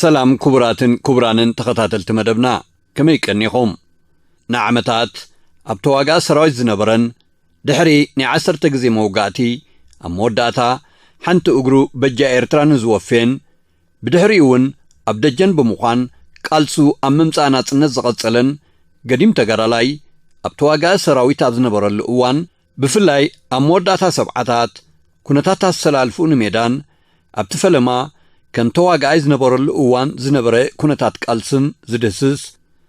ሰላም ክቡራትን ክቡራንን ተኸታተልቲ መደብና፣ ከመይ ቀኒኹም? ንዓመታት ኣብ ተዋጋኢ ሰራዊት ዝነበረን ድሕሪ ናይ ዓሰርተ ግዜ መውጋእቲ ኣብ መወዳእታ ሓንቲ እግሩ በጃ ኤርትራ ንዝወፍየን ብድሕሪኡ እውን ኣብ ደጀን ብምዃን ቃልሱ ኣብ ምምጻእ ናጽነት ዝቐጸለን ገዲም ተጋዳላይ ኣብ ተዋጋኢ ሰራዊት ኣብ ዝነበረሉ እዋን ብፍላይ ኣብ መወዳእታ ሰብዓታት ኩነታት ኣሰላልፍኡ ንሜዳን ኣብቲ ፈለማ ከም ተዋጋኣይ ዝነበረሉ እዋን ዝነበረ ኩነታት ቃልስን ዝድህስስ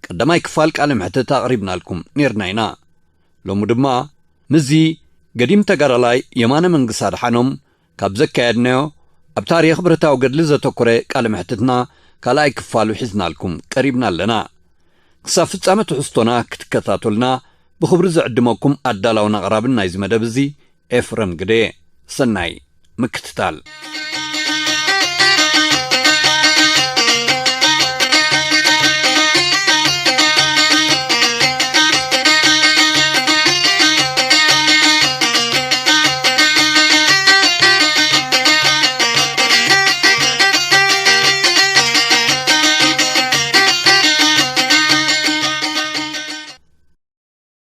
ቀዳማይ ክፋል ቃለ መሕትት ኣቕሪብናልኩም ኔርና ኢና። ሎሚ ድማ ምስዚ ገዲም ተጋዳላይ የማነ መንግስቲ ኣድሓኖም ካብ ዘካየድናዮ ኣብ ታሪኽ ብረታዊ ገድሊ ዘተኮረ ቃለ መሕትትና ካልኣይ ክፋሉ ሒዝናልኩም ቀሪብና ኣለና። ክሳብ ፍጻመ ትሕዝቶና ክትከታተሉና ብኽብሪ ዝዕድመኩም ኣዳላውን ኣቕራብን ናይዚ መደብ እዚ ኤፍረም ግደ። ሰናይ ምክትታል።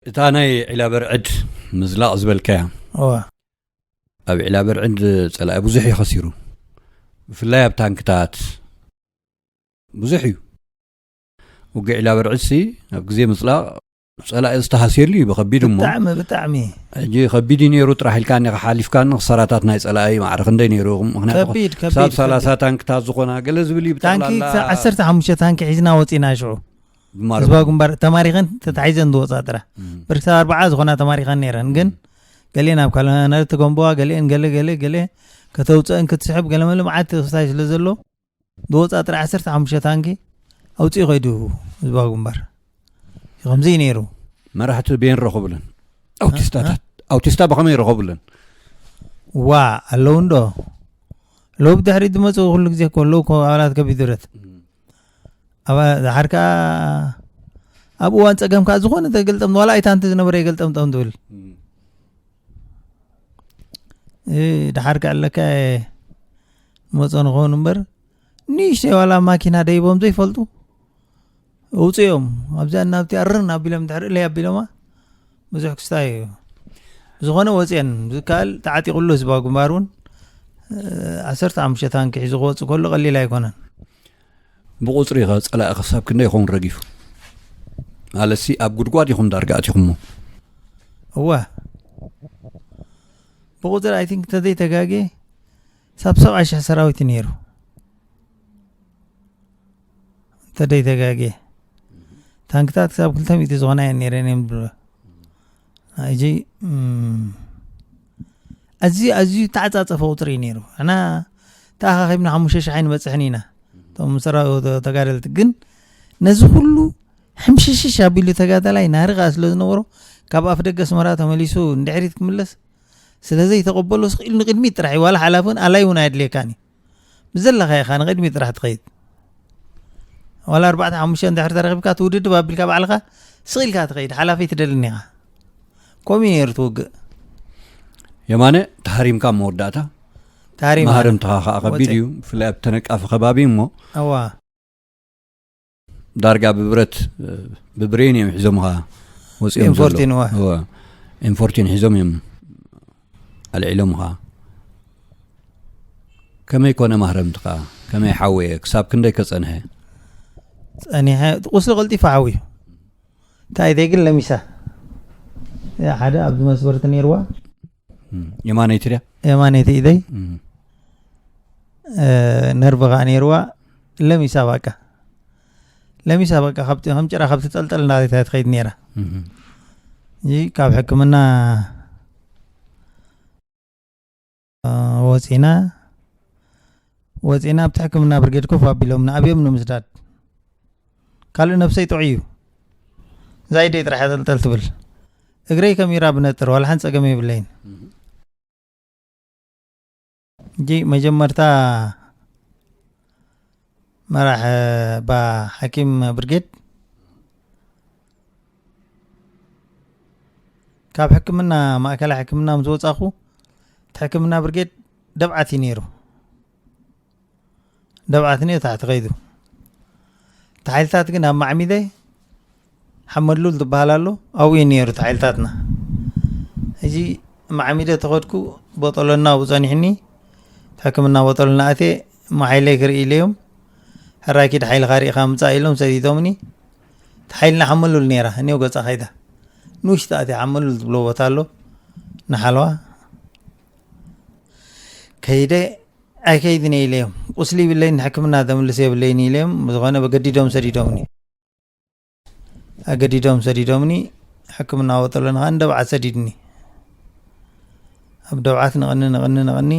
እታ ናይ ዒላ በርዕድ ምዝላቕ ዝበልካያ፣ እዋ። ኣብ ዒላ በርዕድ ጸላኢ ብዙሕ እዩ ከሲሩ፣ ብፍላይ ኣብ ታንክታት ብዙሕ እዩ። ውግእ ዒላ በርዕድሲ ኣብ ግዜ ምጽላቕ ጸላኢ ዝተሃስየሉ እዩ ብኸቢድ እሞ፣ ብጣዕሚ፣ ብጣዕሚ። ሕጂ ከቢድ እዩ ነይሩ ጥራሕ ኢልካኒ ሓሊፍካኒ፣ ክሳራታት ናይ ጸላኢ ማዕረ ክንደይ ነይሩ? ምኽንያቱ ከቢድ፣ ከቢድ፣ ክሳብ ከቢድ። ሰላሳ ታንክታት ዝኾና ገለ ዝብል እዩ ታንኪ ብጠቕላላ። ክሳብ ዓሰርተ ሓሙሽተ ታንኪ ሒዝና ወጺና ሽዑ። ግንባር ህዝባዊ ግንባር ተማሪኸን ተታሒዘን ዝወጻ ጥራሕ። እም። ብርክቲ ኣርባዓ ዝኾና ተማሪኸን ነይረን፣ ግን እም። ገሊአን ኣብ ካልእ ተገንብዋ፣ ገሊአን ገለ፣ ገለ፣ ገለ ከተውጽአን ክትስሕብ፣ ገለ መለ መዓት ክስታይ ስለ ዘሎ፣ ዝወጻ ጥራሕ ዓሰርተ ሓሙሽተ ታንኪ ኣውጺኡ ከይዱ ህዝባዊ ግንባር። ከምዚ እዩ ነይሩ። መራሕቲ በየን ረኸቡለን? ኣውቲስታታት። እ? ኣውቲስታ ብኸመይ ረኸቡለን? ዋ፣ ኣለዉ እንዶ። ኣለዉ ብድሕሪት ዝመጹ ኩሉ ግዜ እኮ ኣለዉ እኮ ኣባላት ከቢድ ብረት። እም። ኣባ-፣ ደሓር ከኣ ኣብ እዋን ጸገም ከኣ ዝኾነ ተገልጠም፣ ዋላ ኣይታንቲ ዝነበረ ይገልጠምጠም ትብል። እም። እ፣ ደሓር ከኣ ኣለካ መጾ ንኸውን እምበር፣ ንእሽተይ ዋላ ማኪና ደይቦም ዘይፈልጡ፣ ኣውጽኦም፣ ኣብዚኣ እናብቲ ኣርን ኣቢሎም ድሕሪ እለይ ኣቢሎማ፣ ብዙሕ ክስታይ እዩ። ብዝኾነ ወጽኤን፣ ዝከኣል ተዓጢቑሉ ህዝባዊ ግንባር እውን፣ እ፣ ዓሰርተ ሓሙሽተ ታንኪ ሒዙ ክወጽእ ከሎ ቀሊል ኣይኮነን። ብቑጽሪ ኸ ጸላኢ ክሳብ ክንደይ ይኸውን ረጊፉ? ማለትሲ ኣብ ጉድጓድ ኢኹም ዳርጋ ኣቲኹሞ። እወ። ብቑጽሪ፣ I think፣ እንተዘይተጋግየ፣ ሳብ ሰብዓ ሽሕ ሰራዊት እዩ ነይሩ። እንተዘይተጋግየ። ታንክታት ክሳብ ክልተ ሚእቲ ዝኾና እየን ነይረን እዮም ዝብሉ። ሕጂ፣ እም፣ ኣዝዩ፣ ኣዝዩ ተዓጻጸፈ ቁጽሪ እዩ ነይሩ። ንሕና ተኣኻኺብና ሓሙሽተ ሽሕ ኣይንበጽሕን ኢና። እቶም ሰራዊት ተጋደልቲ ግን ነዚ ኩሉ ሕምሽሽሽ ኣቢሉ ተጋዳላይ ናህሪ ከኣ ስለ ዝነበሮ ካብ ኣፍ ደገ ኣስመራ ተመሊሱ ንድሕሪት ክምለስ ስለ ዘይተቐበሎ ስቕ ኢሉ ንቕድሚት ጥራሕ እዩ። ዋላ ሓላፊ እውን ኣላይ እውን ኣየድልየካን እዩ። ብዘለኻ ኢኻ ንቕድሚት ጥራሕ ትኸይድ። ዋላ ኣርባዕተ ሓሙሽተ እንድሕር ተረኺብካ ትውድድብ ኣቢልካ ባዕልኻ ስቕ ኢልካ ትኸይድ። ሓላፊ ኣይትደልን ኢኻ። ከምኡ እዩ ነይሩ እቲ ውግእ። የማነ፣ ተሃሪምካ ኣብ መወዳእታ። ተሃሪምካ። ማህረምትኻ ከኣ ከቢድ ወጺ- እዩ፣ ብፍላይ ኣብ ተነቃፊ ከባቢ እሞ። እዋ። ዳርጋ ብብረት፣ ብብሬን እዮም ሒዞምኻ ወጺኦም ዘለዉ። ኤም ፎርቲን፣ እዋ። እዋ። ኤም ፎርቲን ሒዞም እዮም ኣልዒሎምኻ። ከመይ ኮነ ማህረምትኻ? ከመይ ሓወየ? ክሳብ ክንደይ ከ ጸንሐ? ጸኒሐ፣ ቁስሊ ቀልጢፉ ሓውዩ። እንታይ ኢደይ ግን ለሚሳ። እያ ሓደ ኣብዚ መስበርቲ ነይርዋ። እም፣ የማነይቲ ድያ? የማነይቲ ኢደይ። እም። እ፣ ነርቭ ኸኣ ነይርዋ። ለሚሳ በቃ። ለሚሳ በቃ፣ ካብቲ፣ ከም ጭራ ካብቲ ጠልጠል እናበለት እያ ትኸይድ ነይራ። እም። እዚ ካብ ሕክምና፣ እ፣ ወጺና፣ ወጺና ኣብቲ ሕክምና ብርጌድ ኮፍ ኣቢሎምና፣ ኣብዮም ንምስዳድ። ካልእ ነብሰይ ጥዑይ እዩ። እዛ ኢደይ ጥራሕ እያ ጠልጠል ትብል። እግረይ ከሚራ ብነጥር፣ ዋላ ሓንቲ ጸገም የብለይን። ሕጂ መጀመርታ መራሕ፣ ባ፣ ሓኪም ብርጌድ ካብ ሕክምና፣ ማእከላይ ሕክምና ምስ ወጻኹ፣ እቲ ሕክምና ብርጌድ ደብዓት እዩ ነይሩ። ደብዓት ነይሩ፣ ታሕቲ ከይዱ። ሓይልታት ግን ኣብ ማዕሚደ ሓመሉል ዝበሃል ኣሎ። ኣብኡ እዩ ነይሩ እቲ ሓይልታትና። ሕጂ ማዕሚደ ተኸድኩ፣ ቦጠሎ እናብኡ ጸኒሕኒ። እቲ ሕክምና ቦጠሎ እናኣትየ፣ እሞ ሓይለይ ክርኢ ኢለዮም፣ ሕራይ ኪድ ሓይልኻ ርኢኻ ምጻእ ኢሎም ሰዲዶምኒ። እቲ ሓይልና ሓመሉል ነይራ፣ እኔው ገጻ ከይዳ። ንውሽጢ ኣትየ ሓመሉል ዝብሎ ቦታ ኣሎ፣ ንሓለዋ። ከይደ ኣይከይድን እየ ኢለዮም። ቁስሊ ይብለይን ሕክምና ዘምልስ የብለይን ኢለዮም። ብዝኾነ በገዲዶም ሰዲዶምኒ። ኣገዲዶም ሰዲዶምኒ። ሕክምና ወጠሎ ንኻ እንደብዓት ሰዲድኒ። ኣብ ደብዓት ንቕኒ፣ ንቕኒ፣ ንቕኒ፣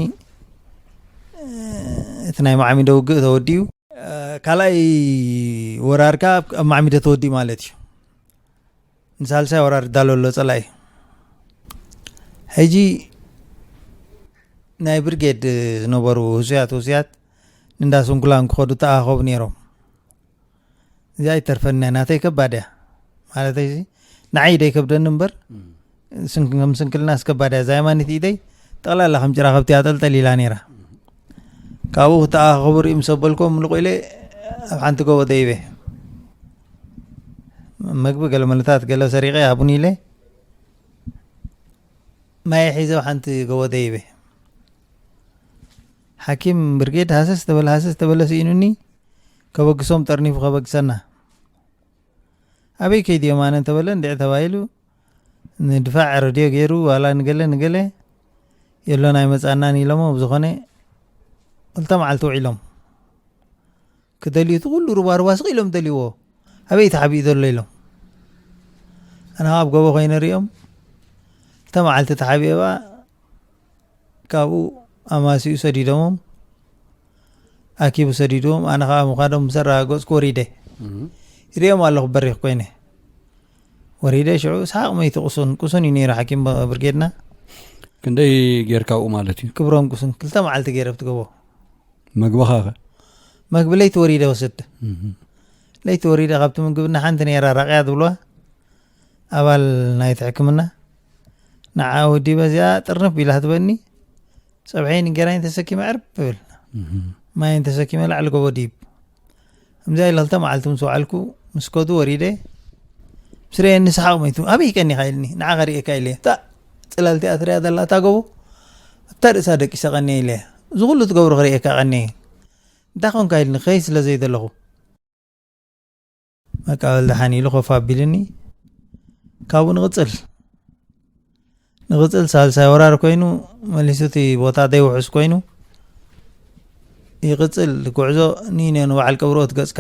እቲ ናይ ማዕሚደ ውግእ ተወዲኡ። ካልኣይ ወራር ከኣ ኣብ ማዕሚደ ተወዲኡ ማለት እዩ። ንሳልሳይ ወራር ይዳሎ ኣሎ ጸላኢ። ሕጂ ናይ ብርጌድ ዝነበሩ ህሱያት፣ ህሱያት ንእንዳ ስንኩላን ክኸዱ ተኣኻኸቡ ነይሮም። እዚኣ ኣይተርፈኒ፣ ናተይ ከባድ እያ። ማለተይ፣ ንዓይ ኢደይ ከብደኒ እምበር፣ ስንክ-፣ ከም ስንክልናስ ከባድ እያ። እዛ የማኒት ኢደይ ጠቕላላ ከም ጭራ ከብቲ እያ ጠልጠል ኢላ ነይራ። ካብኡ ክተኣኻኸቡ ርኢ ምስ ኣበልኩም፣ ምልቑ ኢለ ኣብ ሓንቲ ጎቦ ደይበ። መግቢ ገለ መለታት ገለ ሰሪቐ ሃቡኒ ኢለ፣ ማይ ሒዘ ኣብ ሓንቲ ጎቦ ደይበ። ሓኪም ብርጌድ ሃሰስ ተበለ፣ ሃሰስ ተበለ ስኢኑኒ፣ ከበግሶም ጠርኒፉ ከበግሰና። ኣበይ ከይድዮም ኣነ እንተበለ፣ እንድዒ ተባሂሉ፣ ንድፋዕ ረድዮ ገይሩ፣ ዋላ ንገለ ንገለ፣ የሎን ኣይመጻናን ኢሎሞ፣ ብዝኾነ፣ ክልተ መዓልቲ ውዒሎም። ክደልዩ እቲ ኩሉ ሩባ ሩባ ስቕ ኢሎም ደልይዎ። ኣበይ ተሓቢኡ ዘሎ ኢሎም። ኣነ ኸዓ ኣብ ጎቦ ኮይነ ርእዮም። ክልተ መዓልቲ ተሓቢኤ በኣ፣ ካብኡ ኣማሲኡ ሰዲዶሞም፣ ኣኪቡ ሰዲድዎም። ኣነ ኸዓ ምዃዶም ምስ ኣረጋገጽኩ ወሪደ። እህ። ይርእዮም ኣለኹ በሪኽ ኮይነ። ወሪደ ሽዑ ሰሓቕ መይቱ ቁሱን፣ ቁሱን እዩ ነይሩ ሓኪም ብ-፣ ብርጌድና። ክንደይ ጌርካ ኣብኡ ማለት እዩ? ክብሮም ቁሱን፣ ክልተ መዓልቲ ገይረ ኣብቲ ጎቦ። መግብኻ ኸ? መግቢ ለይቲ ወሪደ ወስድ። እህ። ለይቲ ወሪደ ካብቲ ምግብና ሓንቲ ነይራ ራቕያ ዝብልዋ፣ ኣባል ናይቲ ሕክምና። ንዓ ወዲበ እዚኣ ጥርንፍ ኢላ ትበኒ፣ ጸብሐይን እንጌራይን ተሰኪመ ዕርብ እብል። እህ። ማይን ተሰኪመ ላዕሊ ጎቦ ዲብ። ከምዚኣ ኢለ ክልተ መዓልቲ ምስ ወዓልኩ፣ ምስ ከዱ ወሪደ፣ ምስ ርእየኒ ሰሓቕ መይቱ፣ "ኣበይ ቀኒኻ?" ኢልኒ። "ንዓኻ ርእየካ" ኢለ። "እታ ጽላል እቲኣ ትርእያ ዘላ እታ ጎቦ፣ ኣብታ ርእሳ ደቂሰ ቀንየ" ኢለ። "እዚ ኩሉ ትገብሮ ክርእየካ ቀንየ። እንታይ ኮንካ?" ኢልኒ፣ ክኸይድ ስለ ዘይደለኹ። መቃበል ደሓን ኢሉ ኮፍ ኣቢልኒ። ካብኡ ንቕጽል። ንቕጽል፣ ሳልሳይ ወራር ኮይኑ፣ መሊሱ እቲ ቦታ ደይ ውሑስ ኮይኑ፣ ይቕጽል ጉዕዞ። ንኢነ ንበዓል ቀብርኦት ገጽካ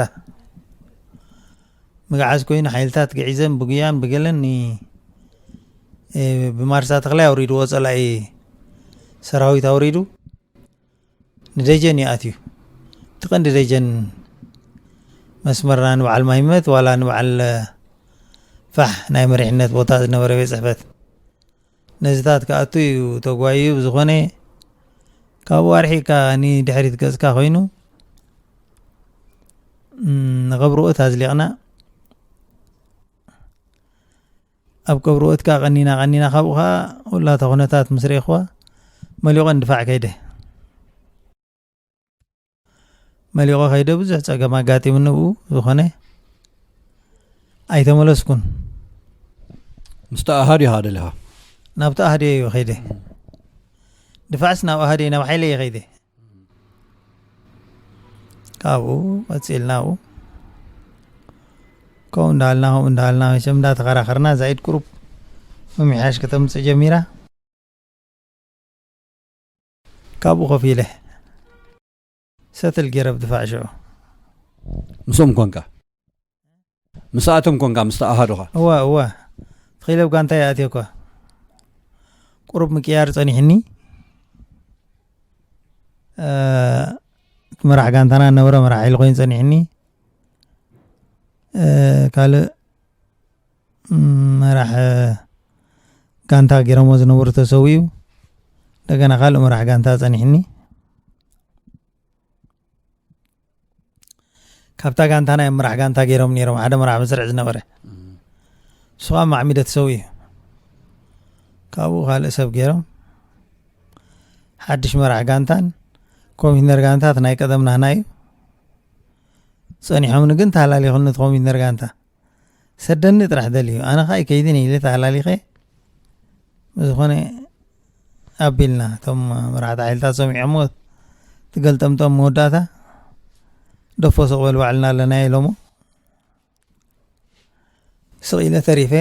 ምግዓዝ ኮይኑ፣ ሓይልታት ግዒዘን ብጉያን ብገለን ኒ-፣ እ፣ ብማርሳ ተኽላይ ኣውሪድዎ፣ ጸላኢ ሰራዊት ኣውሪዱ። ንደጀን እዩ ኣትዩ። እቲ ቀንዲ ደጀን መስመርና ንበዓል ማይመት ዋላ ንበዓል ፋሕ ናይ መሪሕነት ቦታ ዝነበረ ቤት ጽሕፈት። ነዚታት ክኣቱ እዩ ተጓዩ። ብዝኾነ ካብኡ ኣርሒቕካ ንድሕሪት ገጽካ ኮይኑ፣ እም፣ ንቐብርኦት ኣዝሊቕና። ኣብ ቀብርኦት ከኣ ቀኒና ቀኒና፣ ካብኡ ከኣ ኩላ እታ ኩነታት ምስ ርኤኽዋ፣ መሊቖ ንድፋዕ ከይደ። መሊቖ ከይደ፣ ብዙሕ ጸገም ኣጋጢሙኒ ብኡ፣ ዝኾነ ኣይተመለስኩን። ምስቲ ኣሃዱ ኢኻ ደሊኻ? ናብቲ ኣሃዱ እየ ከይደ። ድፋዕስ ናብ ኣሃዱ እየ፣ ናብ ሓይለ እየ ከይደ። ካብኡ ቀጺልና ኣብኡ ከምኡ እንዳበልና፣ ከምኡ እንዳበልና፣ መቸም እንዳተኸራኸርና፣ ዛኢድ ቁሩብ ምምሕያሽ ከተምጽእ ጀሚራ። ካብኡ ኮፍ ኢለ ሰትል ገይረ ብድፋዕ ሽዑ። ምስኦም ኮንካ? ምስኣቶም ኮንካ፣ ምስቲ ኣሃዱኻ? እወ፣ እወ። ተኺለ ኣብ ጋንታ እየ ኣትየኳ። ቁሩብ ምቅያር ጸኒሕኒ። እ፣ እቲ መራሕ ጋንታና ነበረ መራሕ ሓይሊ ኮይኑ ጸኒሕኒ። እ፣ ካልእ፣ ም፣ መራሕ ጋንታ ገይሮሞ ዝነበሩ ተሰዊኡ። እንደገና ካልእ መራሕ ጋንታ ጸኒሕኒ። ካብታ ጋንታ ናይ መራሕ ጋንታ ገይሮም ነይሮም፣ ሓደ መራሕ መስርዕ ዝነበረ። እሱ ኸኣ ማዕሚደ ተሰዊኡ። ካብኡ ካልእ ሰብ ገይሮም። ሓድሽ መራሕ ጋንታን ኮሚሽነር ጋንታት ናይ ቀደም ናህና እዩ። ጸኒሖምኒ ግን ተሃላሊኹኒ እቲ ኮሚሽነር ጋንታ። ሰደኒ ጥራሕ ደልዩ። ኣነ ኸኣ ኣይከይድን ኢለ ተሃላሊኸ። ብዝኾነ ኣቢልና እቶም መራሕቲ ሓይልታት ሰሚዖሞ፣ ትገልጠምጠም መወዳእታ፣ "ደፎ ስቕ በል ባዕልና ኣለና" ኢሎሞ። ስቕ ኢለ ተሪፈ።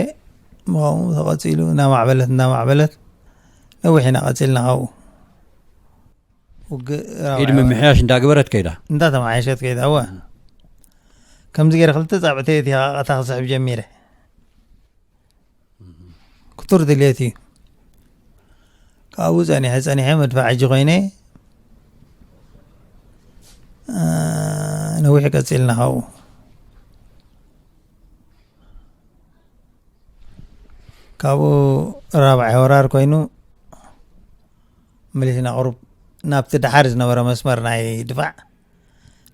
ብኸምኡ ተቐጺሉ እናማዕበለት፣ እናማዕበለት፣ ነዊሕ ኢና ቀጺልና ካብኡ። ውግእ ራብዓይ ኢድ ምምሕያሽ እንዳገበረት ከይዳ። እንዳተመሓየሸት ከይዳ፣ እወ። ከምዚ ገይረ ክልተ ጻብዕተይ እቲ ቃታ ክስሕብ ጀሚረ። ክቱር ድልየት እዩ። ካብኡ ጸኒሐ፣ ጸኒሐ መድፋዕ ሕጂ ኮይነ፣ እ፣ ነዊሕ ቀጺልና ካብኡ። ካብኡ ራብዓይ ወራር ኮይኑ፣ መሊስና ቁሩብ ናብቲ ደሓር ዝነበረ መስመር ናይ ድፋዕ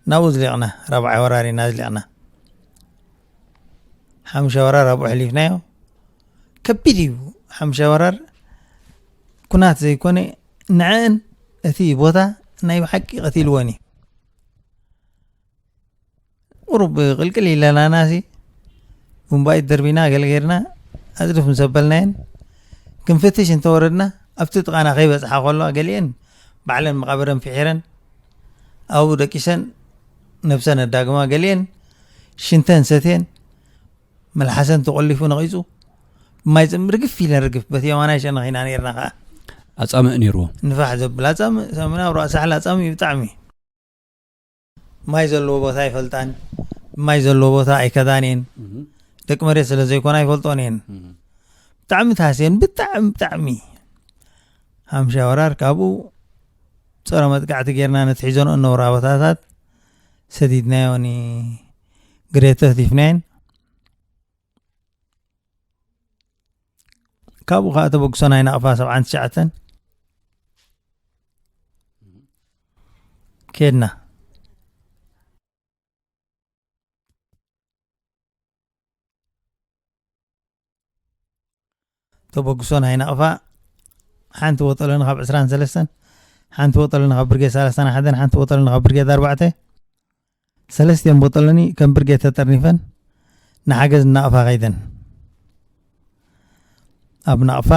ናብኡ ዝሊቕና፣ ራብዓይ ወራር ኢና ዝሊቕና። ሓሙሻይ ወራር ኣብኡ ኣሕሊፍናዮ። ከቢድ እዩ። ሓሙሻይ ወራር ኩናት ዘይኮነ፣ ንዐን እቲ ቦታ ናይ ብሓቂ ቀቲልወን እዩ። ቁሩብ ቅልቅል ኢለናናሲ፣ ቡምባይት ደርቢና፣ ገለ ጌርና፣ ኣጽድፍ ምስ ኣበልናየን፣ ክንፍትሽ እንተወረድና፣ ኣብቲ ጥቓና ከይበጽሓ ከለዋ፣ ገሊአን ባዕለን መቓብረን ፍሒረን፣ ኣብኡ ደቂሰን፣ ነብሰን ኣዳግማ፣ ገሊአን ሽንተን ሰትየን፣ መልሓሰን ተቖሊፉ ነቒጹ፣ ብማይ ጽም-፣ ርግፍ ኢለን ርግፍ፣ በቲ የማናይ ሸነኽ ኢና ኔርና ኸኣ። ኣጻምእ ኔርዎ። ንፋሕ ዘብል ኣጻምእ፣ ሰሙና ኣብ ራእሲ ሓል ኣጻምእ እዩ ብጣዕሚ። ማይ ዘለዎ ቦታ ኣይፈልጣን፣ ማይ ዘለዎ ቦታ ኣይከዳን እየን። እህ። ደቂ መሬት ስለ ዘይኮና ኣይፈልጦን እየን። እህ። ብጣዕሚ ተሃስየን፣ ብጣዕሚ፣ ብጣዕሚ። ሓምሻ ወራር ካብኡ ጸረ መጥቃዕቲ ጌርና ነቲ ሒዘንኦ እነበራ ቦታታት ሰዲድናዮ ንግሬተ ህቲፍናየን። ካብኡ ኸኣ ተበግሶ ናይ ናቕፋ ሰብዓን ትሽዓተን ኬድና። ተበግሶ ናይ ናቕፋ ሓንቲ ቦጠሎኒ ካብ ዕስራን ሰለስተን፣ ሓንቲ ቦጠሎኒ ካብ ብርጌድ ሰላሳን ሓደን፣ ሓንቲ ቦጠሎኒ ካብ ብርጌድ ኣርባዕተ፣ ሰለስቲኦም ቦጠሎኒ ከም ብርጌድ ተጠርኒፈን ንሓገዝ ናቕፋ ከይደን። ኣብ ናቕፋ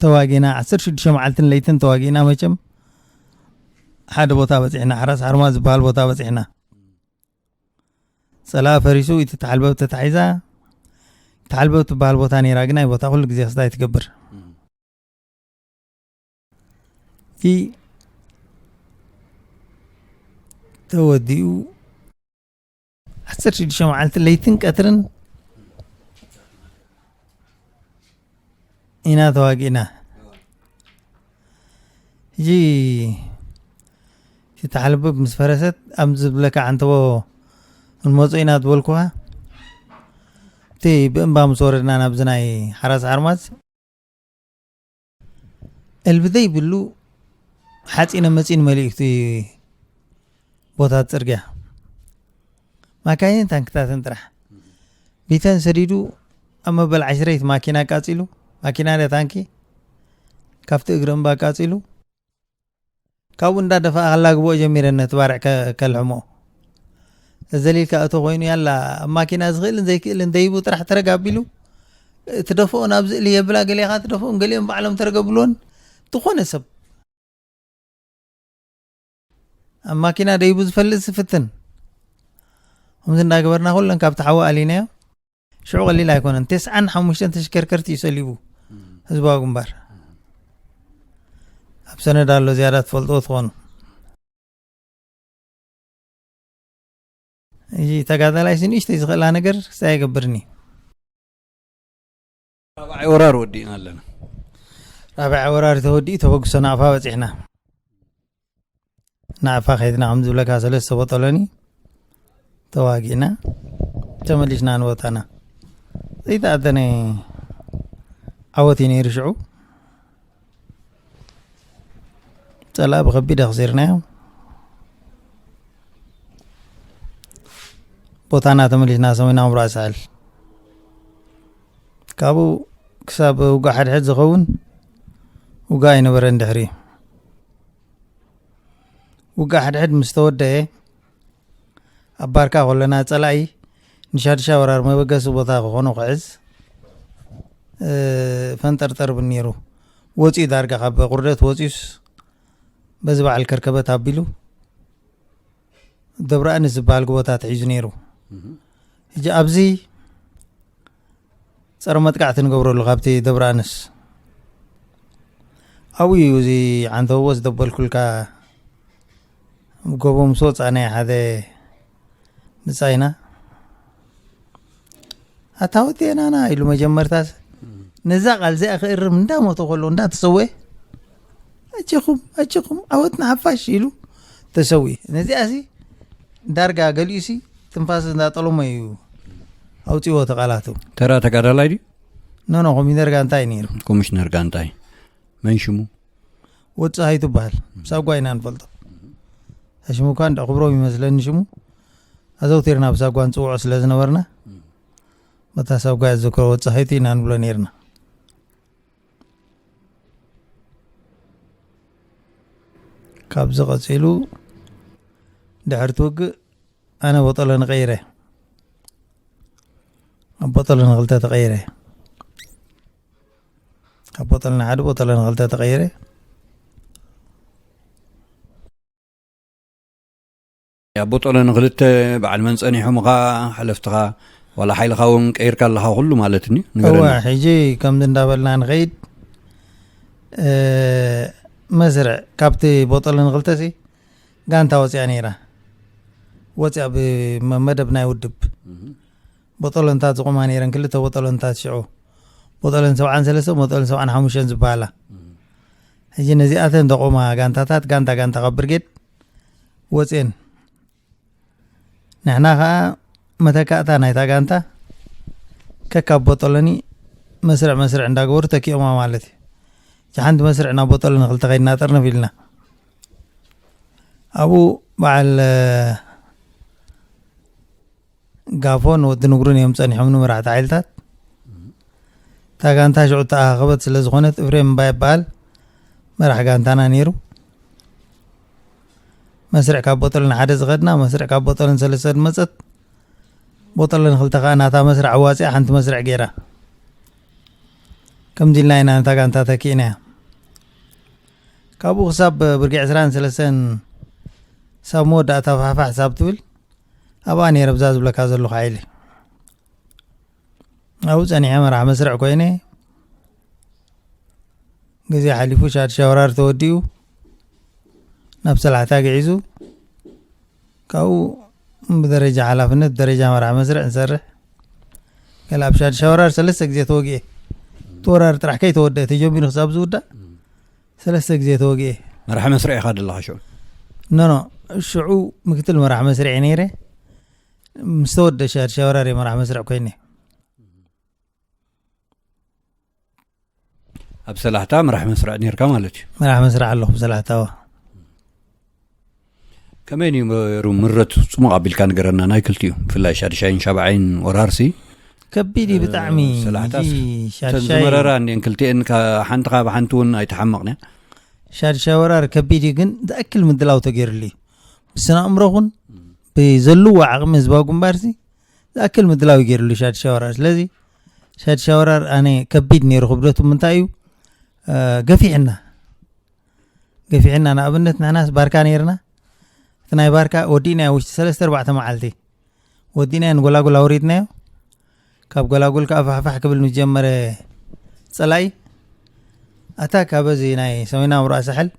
ተዋጊእና ዓሰርተ ሽዱሽተ መዓልትን ለይትን ተዋጊእና። መቸም ሓደ ቦታ በጺሕና፣ ሓራስ ሓርማዝ ዝበሃል ቦታ በጺሕና። ጸላኢ ፈሪሱ፣ እቲ ተሓልበብ ተታሒዛ፣ ተሓልበብ ትበሃል ቦታ ነይራ፣ ግን ኣይ ቦታ ኩሉ ግዜ ክስታይ ትገብር። እቲ ተወዲኡ ዓሰርተ ሽዱሽተ መዓልቲ ለይትን ቀትርን ኢና ተዋጊእና። ሕጂ እቲ ተሓልበብ ምስ ፈረሰት፣ ኣብ ዝብለካ ዓንተቦ ክንመጾ ኢና ዝበልኩኻ፣ እቲ ብእምባ ምስ ወረድና ናብዚ ናይ ሓራስ ሓርማዝ፣ እልቢ ዘይብሉ ሓፂነ መፂን መሊኡ እቲ ቦታ ጽርግያ። ማካይንን ታንክታትን ጥራሕ። ቢተን ሰዲዱ ኣብ መበል ዓሽረይቲ ማኪና ኣቃጺሉ፣ ማኪና ዶ ታንኪ ካብቲ እግሪ እምባ ኣቃጺሉ፣ ካብኡ እንዳደፋኣ ከላግብኦ ጀሚረን ነቲ ባርዕ ከ-፣ ከልሕሞ። ዘሊልካ እቶ ኮይኑ፣ ያላ ኣብ ማኪና ዝኽእልን ዘይክእልን ደይቡ ጥራሕ ተረግ ኣቢሉ፣ ትደፍኦ ናብ ዝእሊ የብላ፣ ገሊኻ ትደፍኦን ገሊኦም ባዕሎም ተረግ ኣብልዎን። ዝኾነ ሰብ ኣብ ማኪና ደይቡ ዝፈልጥ ዝፍትን። ከምዚ እንዳገበርና ኩለን ካብቲ ሓዊ ኣሊናዮ። ሽዑ ቀሊል ኣይኮነን። ተስዓን ሓሙሽተን ተሽከርከርቲ እዩ ሰሊቡ ህዝባዊ ግንባር። ኣብ ሰነድ ኣሎ፣ ዝያዳ ትፈልጥዎ ትኾኑ። እዚ ተጋዳላይ ንእሽተይ ዝኽእላ ነገር ክስታይ ኣይገብርን እዩ። ራብዓይ ወራር ወዲእና ኣለና። ራብዓይ ወራር ተወዲኡ ተበግሶ ናቕፋ በጺሕና። ናቕፋ ከይድና ከም ዝብለካ ሰለስተ ቦጠሎኒ ተዋጊእና ተመሊስና ንቦታና። ዘይተኣደነ ዓወት እዩ ነይሩ ሽዑ። ጸላኢ ብኸቢድ ኣኽሲርናዮ። ቦታና ተመሊስና ሰሚና ምብራቕ ሳሕል። ካብኡ ክሳብ ውግእ ሓድሕድ ዝኸውን ውግእ ኣይነበረን። ድሕሪ ውግእ ሓድሕድ ምስ ተወደአ፣ ኣብ ባርካ ከለና ጸላኢ ንሻድሻ ወራር መበገሲ ቦታ ክኾኖ ክዕዝ፣ እ፣ ፈንጠርጠር ብል ነይሩ። ወጺኡ ዳርጋ ካብ ቁርደት ወጺኡስ በዚ በዓል ከርከበት ኣቢሉ ደብረ ኣንስ ዝበሃል ጎቦታት ሒዙ ነይሩ። እህ። ሕጂ ኣብዚ ጸረ መጥቃዕቲ ንገብረሉ ካብቲ ደብረ ኣንስ ኣብኡ እዩ። እዚ ዓንተቦ ዝደበልኩልካ ጎቦ ምስ ወጻ ናይ ሓደ ብጻይና ኣታ ወዴናና ኢሉ መጀመርታስ ነዛ ቃል እዚኣ ክእርም እንዳሞተ ከሎ እንዳተሰወ ኣጀኹም ኣጀኹም ዓወት ንሓፋሽ ኢሉ ተሰዊ። ነዚኣ ሲ ዳርጋ ገሊኡ ሲ ትንፋስ እንዳጠለሞ እዩ ኣውፅዎ ተቃላቱ። ተራ ተጋዳላይ ድዩ? ኖኖ ኮሚሽነር ጋንታ እዩ ነይሩ። ኮሚሽነር ጋንታ እዩ። መን ሽሙ? ወዲ ፀሃይ ትበሃል። ሳጓ ኢና ንፈልጦ። ሽሙ እኳ እንዳ ክብሮም ይመስለኒ ሽሙ። ኣዘውቲርና ብሳጓ ንፅውዖ ስለ ዝነበርና በታ ሳጓ ዝዝክሮ ወዲ ፀሃይቱ ኢና ንብሎ ነይርና። ካብዚ ቀፂሉ ድሕርቲ ውግእ ኣነ ቦጠሎ ንቀይረ፣ ኣብ ቦጠሎ ንክልተ ተቀይረ፣ ካብ ቦጠሎ ንሓደ ቦጠሎ ንክልተ ተቀይረ። ኣብ ቦጠሎ ንክልተ በዓል መን ጸኒሖምኻ? ሓለፍትኻ ዋላ ሓይልኻ እውን ቀይርካ ኣለኻ ኩሉ ማለት ኒ? እወ፣ ንገረኒ። ሕጂ ከምዚ እንዳበልና ንኸይድ፣ እ፣ መስርዕ ካብቲ ቦጠሎ ንክልተ ሲ ጋንታ ወፂኣ ነይራ። ወፂኣ ብመደብ ናይ ውድብ። እህ። ቦጠሎንታት ዝቆማ ነይረን፣ ክልተ ቦጠሎንታት ሽዑ። ቦጠሎን ሰብዓን ሰለስተ፣ ቦጠሎን ሰብዓን ሓሙሽተን ዝበሃላ። እህ። ሕጂ ነዚኣተን ዘቆማ ጋንታታት፣ ጋንታ ጋንታ ካብ ብርጌድ ወፅኤን። ንሕና ኸዓ መተካእታ ናይታ ጋንታ ከካብ ቦጠሎኒ መስርዕ መስርዕ እንዳገበሩ ተኪኦማ ማለት እዩ። እቲ ሓንቲ መስርዕ ናብ ቦጠሎኒ ክልተ ከይድና ጠርንፍ ኢልና። ኣብኡ በዓል፣ እ፣ ጋፎን ወዲ ንግሩን እዮም ጸኒሖም ንመራሕቲ ሓይልታት። እታ ጋንታ ሽዑ ተኣኻኸበት ስለ ዝኾነት፣ እፍሬም እምባ ይበሃል መራሕ ጋንታና ነይሩ። መስርዕ ካብ ቦጠልን ሓደ ዝኸድና፣ መስርዕ ካብ ቦጠልን ሰለስተ ዝመጸት፣ ቦጠልን ክልተ ከኣ ናታ መስርዕ ኣዋጺኣ ሓንቲ መስርዕ ገይራ። ከምዚ ኢልና ኢና ነታ ጋንታ ተኪእናያ። ካብኡ ክሳብ ብርጌ ዕስራን ሰለስተን ሳብ መወዳእታ ፋሕፋሕ ሳብ ትብል ኣብኣ ነይረ ብዛ ዝብለካ ዘለኹ ሓይሊ። ኣብኡ ጸኒሐ መራሕ መስርዕ ኮይነ፣ ግዜ ሓሊፉ ሻድሻይ ወራር ተወዲኡ ናብ ሰላሕታ ግዒዙ፣ ካብኡ ብደረጃ ሓላፍነት፣ ብደረጃ መራሕ መስርዕ ንሰርሕ። ገለ ኣብ ሻድሻይ ወራር ሰለስተ ግዜ ተወግኤ። እቲ ወራር ጥራሕ ከይተወደአ ተጀሚሩ ክሳብ ዝውዳእ ሰለስተ ግዜ ተወግኤ። መራሕ መስርዕ ኢኻ ዘለኻ ሽዑ? ኖ፣ ኖ፣ ሽዑ ምክትል መራሕ መስርዕ እየ ነይረ። ምስ ተወደአ ሻድሻይ ወራር እየ መራሕ መስርዕ ኮይነ። ኣብ ሰላሕታ መራሕ መስርዕ ነይርካ ማለት እዩ? መራሕ መስርዕ ኣለኹ ብሰላሕታ፣ እዋ። ከመይ ነይሩ ምረት? ጽሙቕ ኣቢልካ ንገረና፣ ናይ ክልቲኡ፣ ብፍላይ ሻድሻይን ሻብዓይን ወራርሲ። ከቢድ እዩ ብጣዕሚ። ሰላሕታስ ሕጂ እተን ሻድሻይ ዝመረራ እንዲአን ክልቲኤን፣ ካ-፣ ሓንቲ ካብ ሓንቲ እውን ኣይተሓመቕንያ። ሻድሻይ ወራር ከቢድ እዩ፣ ግን ዝኣክል ምድላው ተገይሩሉ እዩ። ብስነ ኣእምሮ ኹን ብዘለዎ ዓቕሚ ህዝባዊ ግንባርሲ ዝኣክል ምድላው ገይሩሉ ሻድሻይ ወራር። ስለዚ ሻድሻይ ወራር ኣነ ከቢድ ነይሩ ክብደቱ። ምንታይ እዩ? እ፣ ገፊሕና፣ ገፊሕና። ንኣብነት ንሕናስ ባርካ ነይርና። እቲ ናይ ባርካ ወዲእናዮ ውሽጢ ሰለስተ ኣርባዕተ መዓልቲ። ወዲእናዮ ንጎላጉል ኣውሪድናዮ። ካብ ጎላጉል ከኣ ፋሕፋሕ ክብል ምስ ጀመረ ጸላኢ፣ ኣታ ካብ እዚ ናይ ሰሜናዊ ራእ ሳሕል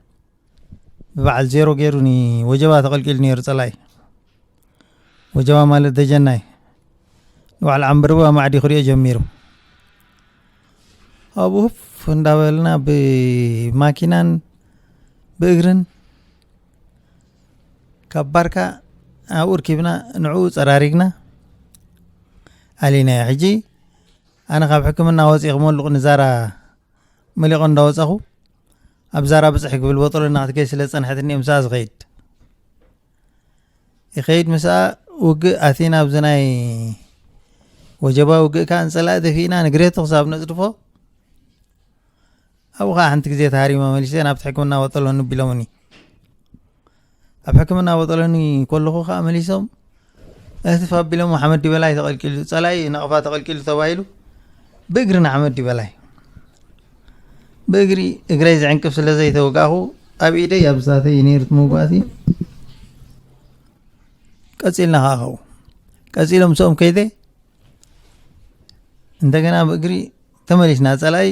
ብበዓል ዜሮ ገይሩ ንወጀባ ተቐልቂሉ ነይሩ ጸላኢ። ወጀባ ማለት ደጀናይ። ንበዓል ዓምበርባ ማዕዲ ክሪኦ ጀሚሩ። ኣብኡ ህፍ እንዳበልና ብማኪናን ብእግርን ካብ ባርካ ኣብኡ ርኪብና ንዕኡ ጸራሪግና ኣሊናዮ። ሕጂ ኣነ ካብ ሕክምና ወፂእ ክመልቑ ንዛራ መሊቖ እንዳወፃኹ ኣብ ዛራ ብፅሕ ክብል ቦጠሎና ክትከይድ ስለ ዝፀንሐትኒ እየ ምስኣ ዝኸይድ። ይኸይድ ምስኣ ውግእ ኣቲና ኣብዚ ናይ ወጀባ ውግእ ከዓ ንፀላኢ ደፊእና ንግሬቶ ክሳብ ነፅድፎ ኣብኡ ከዓ ሓንቲ ግዜ ተሃሪመ መሊሰ ናብቲ ሕክምና ቦጠሎኒ ቢሎምኒ። ኣብ ሕክምና ቦጠሎኒ ከለኹ ከዓ መሊሶም እህትፍ ኣቢሎም ሓመድ ዲበላይ ተቐልቂሉ፣ ጸላኢ ነቐፋ ተቐልቂሉ ተባሂሉ፣ ብእግሪ ንሓመድ ዲበላይ። ብእግሪ እግረይ ዝዕንቅፍ ስለ ዘይተወጋእኹ፣ ኣብ ኢደይ ኣብ ሳተይ እዩ ነይሩ እቲ መውጋእቲ። ቀጺልና ከኣ ኸው። ቀጺሎም ምስኦም ከይደ፣ እንደገና ብእግሪ ተመሊስና። ጸላኢ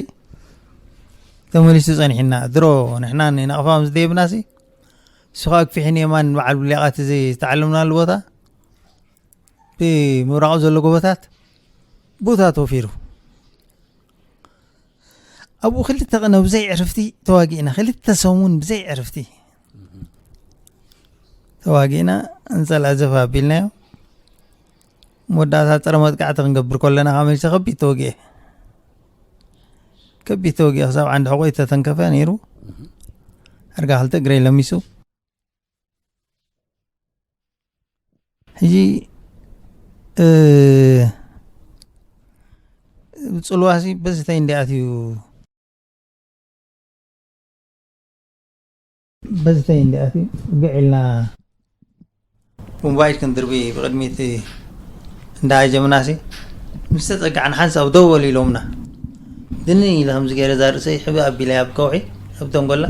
ተመሊሱ ጸኒሕና። ድሮ ንሕና ንነቕፋ ምስ ደየብናሲ፣ እሱ ኸኣ ክፊሕን የማን በዓል ብሌቓት እዚ ዝተዓለምናሉ ቦታ፣ ብምብራቑ ዘሎ ጎቦታት፣ ቦታ ተወፊሩ። ኣብኡ ክልተ ቀነ ብዘይ ዕርፍቲ ተዋጊእና፣ ክልተ ሰሙን ብዘይ ዕርፍቲ ተዋጊእና፣ ንጸላኢ ዘፍ ኣቢልናዮ። መወዳእታ ጸረ መጥቃዕቲ ክንገብር ከለና፣ ካብ መልሲ ከቢድ ተወግኤ። ከቢድ ተወግኤ፣ ክሳብ ዓንዲ ሕቖይ ተተንከፈ ነይሩ። ኣርጋ ክልተ እግረይ ለሚሱ። ሕጂ፣ እ፣ ጽልዋሲ በዝተይ እንዲ ኣትዩ፣ በዝተይ እንዲ ኣትዩ፣ ግዕ ኢልና ቡምባይት ክንድርቢ ብቕድሚት እንዳ ሃጀምናሲ፣ ምስ ተጸጋዕና ሓንሳብ ደው በሉ ኢሎምና። ድንን ኢለ ከምዚ ገይረ እዛ ርእሰይ ሕብእ ኣቢለያ ኣብ ከውሒ፣ ኣብ ደንጎላ።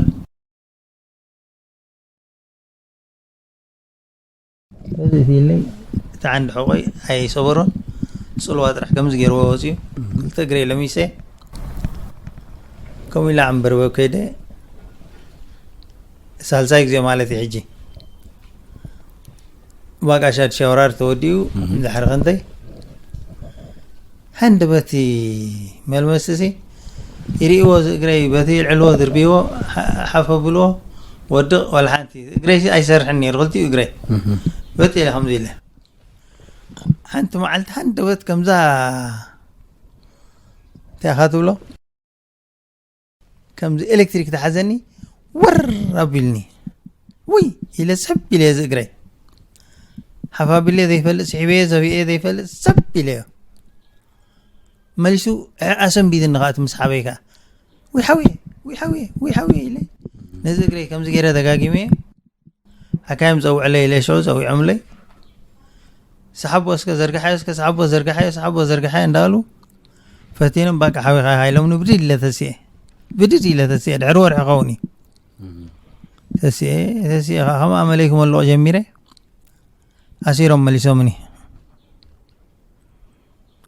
በዚ ኢለይ እቲ ዓንዲ ሕቖይ ኣይሰበሮን፣ ጽልዋ ጥራሕ ከምዚ ገይርዎ ወጺኡ። ክልተ እግረይ ለሚሰ፣ ከምኡ ኢለ ዓምበርበብ ከይደ። ሳልሳይ ግዜ ማለት እዩ ሕጂ። ባቃሻ ሻውራር ተወዲኡ፣ እህ። ድሕሪ ክንደይ? ሓንድ በቲ መልመስሲ ይርእይዎ፣ እዚ እግረይ በቲ ይልዕልዎ፣ ድርብይዎ፣ ሓ-፣ ሓፍ ኣብልዎ፣ ወድቕ፣ ዋላ ሓንቲ እግረይ ኣይሰርሕን ነይሩ፣ ክልቲኡ እግረይ። እህ። በቲ ኢለ ከምዚ ኢለ። ሓንቲ መዓልቲ ሓንደበት ከምዛ እንታይ ኢኻ ትብሎ? ከምዚ ኤሌክትሪክ ተሓዘኒ፣ ወር ኣቢልኒ። ውይ ኢለ ስሕብ ኢለ እዚ እግረይ። ሓፍ ኣቢለ ዘይፈልጥ፣ ስሒበዮ ዘብኤ ዘይፈልጥ፣ ሰብ ኢለዮ። መሊሱ ኣሰንቢድኒ ከኣ እቲ ምስ ሓበይ ከኣ። ውይ ሓውየ፣ ውይ ሓውየ፣ ውይ ሓውየ ኢለ። ነዚ እግረይ ከምዚ ገይረ ደጋጊመዮ። ሓካይም ጸውዕለይ ኢለ ሽዑ ጸዊዖምለይ። ሰሓቦ እስከ ዘርግሓዮ፣ እስከ ሰሓቦ ዘርግሓዮ፣ ሰሓቦ ዘርግሓዮ እንዳበሉ ፈቲኖም፣ በቃ ሓዊኻ ኢኻ ኢሎምኒ ብድድ ኢለ ተሲኤ። ብድድ ኢለ ተሲኤ። ድሕሪ ወርሒ ክኸውን እዩ። እም። ተሲኤ፣ ተሲኤ ከኣ ከም ኣመለይ ክመልቕ ጀሚረ። ኣሲሮም መሊሶምኒ።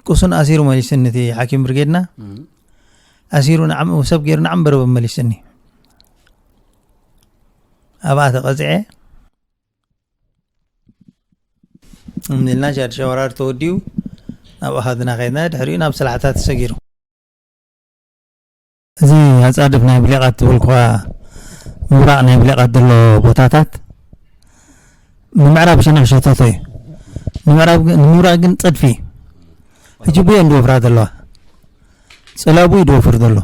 ቁሱን ኣሲሩ መሊሱኒ እቲ ሓኪም ብርጌድና። እም። ኣሲሩ ንዓም-፣ ሰብ ገይሩ ንዓምበርበብ መሊሱኒ። ኣብኣ ተቐጺዐ። እምኒ ኢልና ሻድ ሸወራር ተወዲኡ ናብ ኣሃድና ከይድና፣ ድሕሪኡ ናብ ሰላሕታ ተሰጊሩ። እዚ ኣጻድፍ ናይ ብሌቓት ትብል እኳ ምብራቕ ናይ ብሌቓት ዘሎ ቦታታት ንምዕራብ ሸነኽ ሸተቶ እዩ። ንምዕራብ ግን፣ ንምብራቕ ግን ጸድፊ እዩ። ሕጂ ብዮ እንድወፍራ ዘለዋ። ጸላቡ እዩ ድወፍር ዘሎ።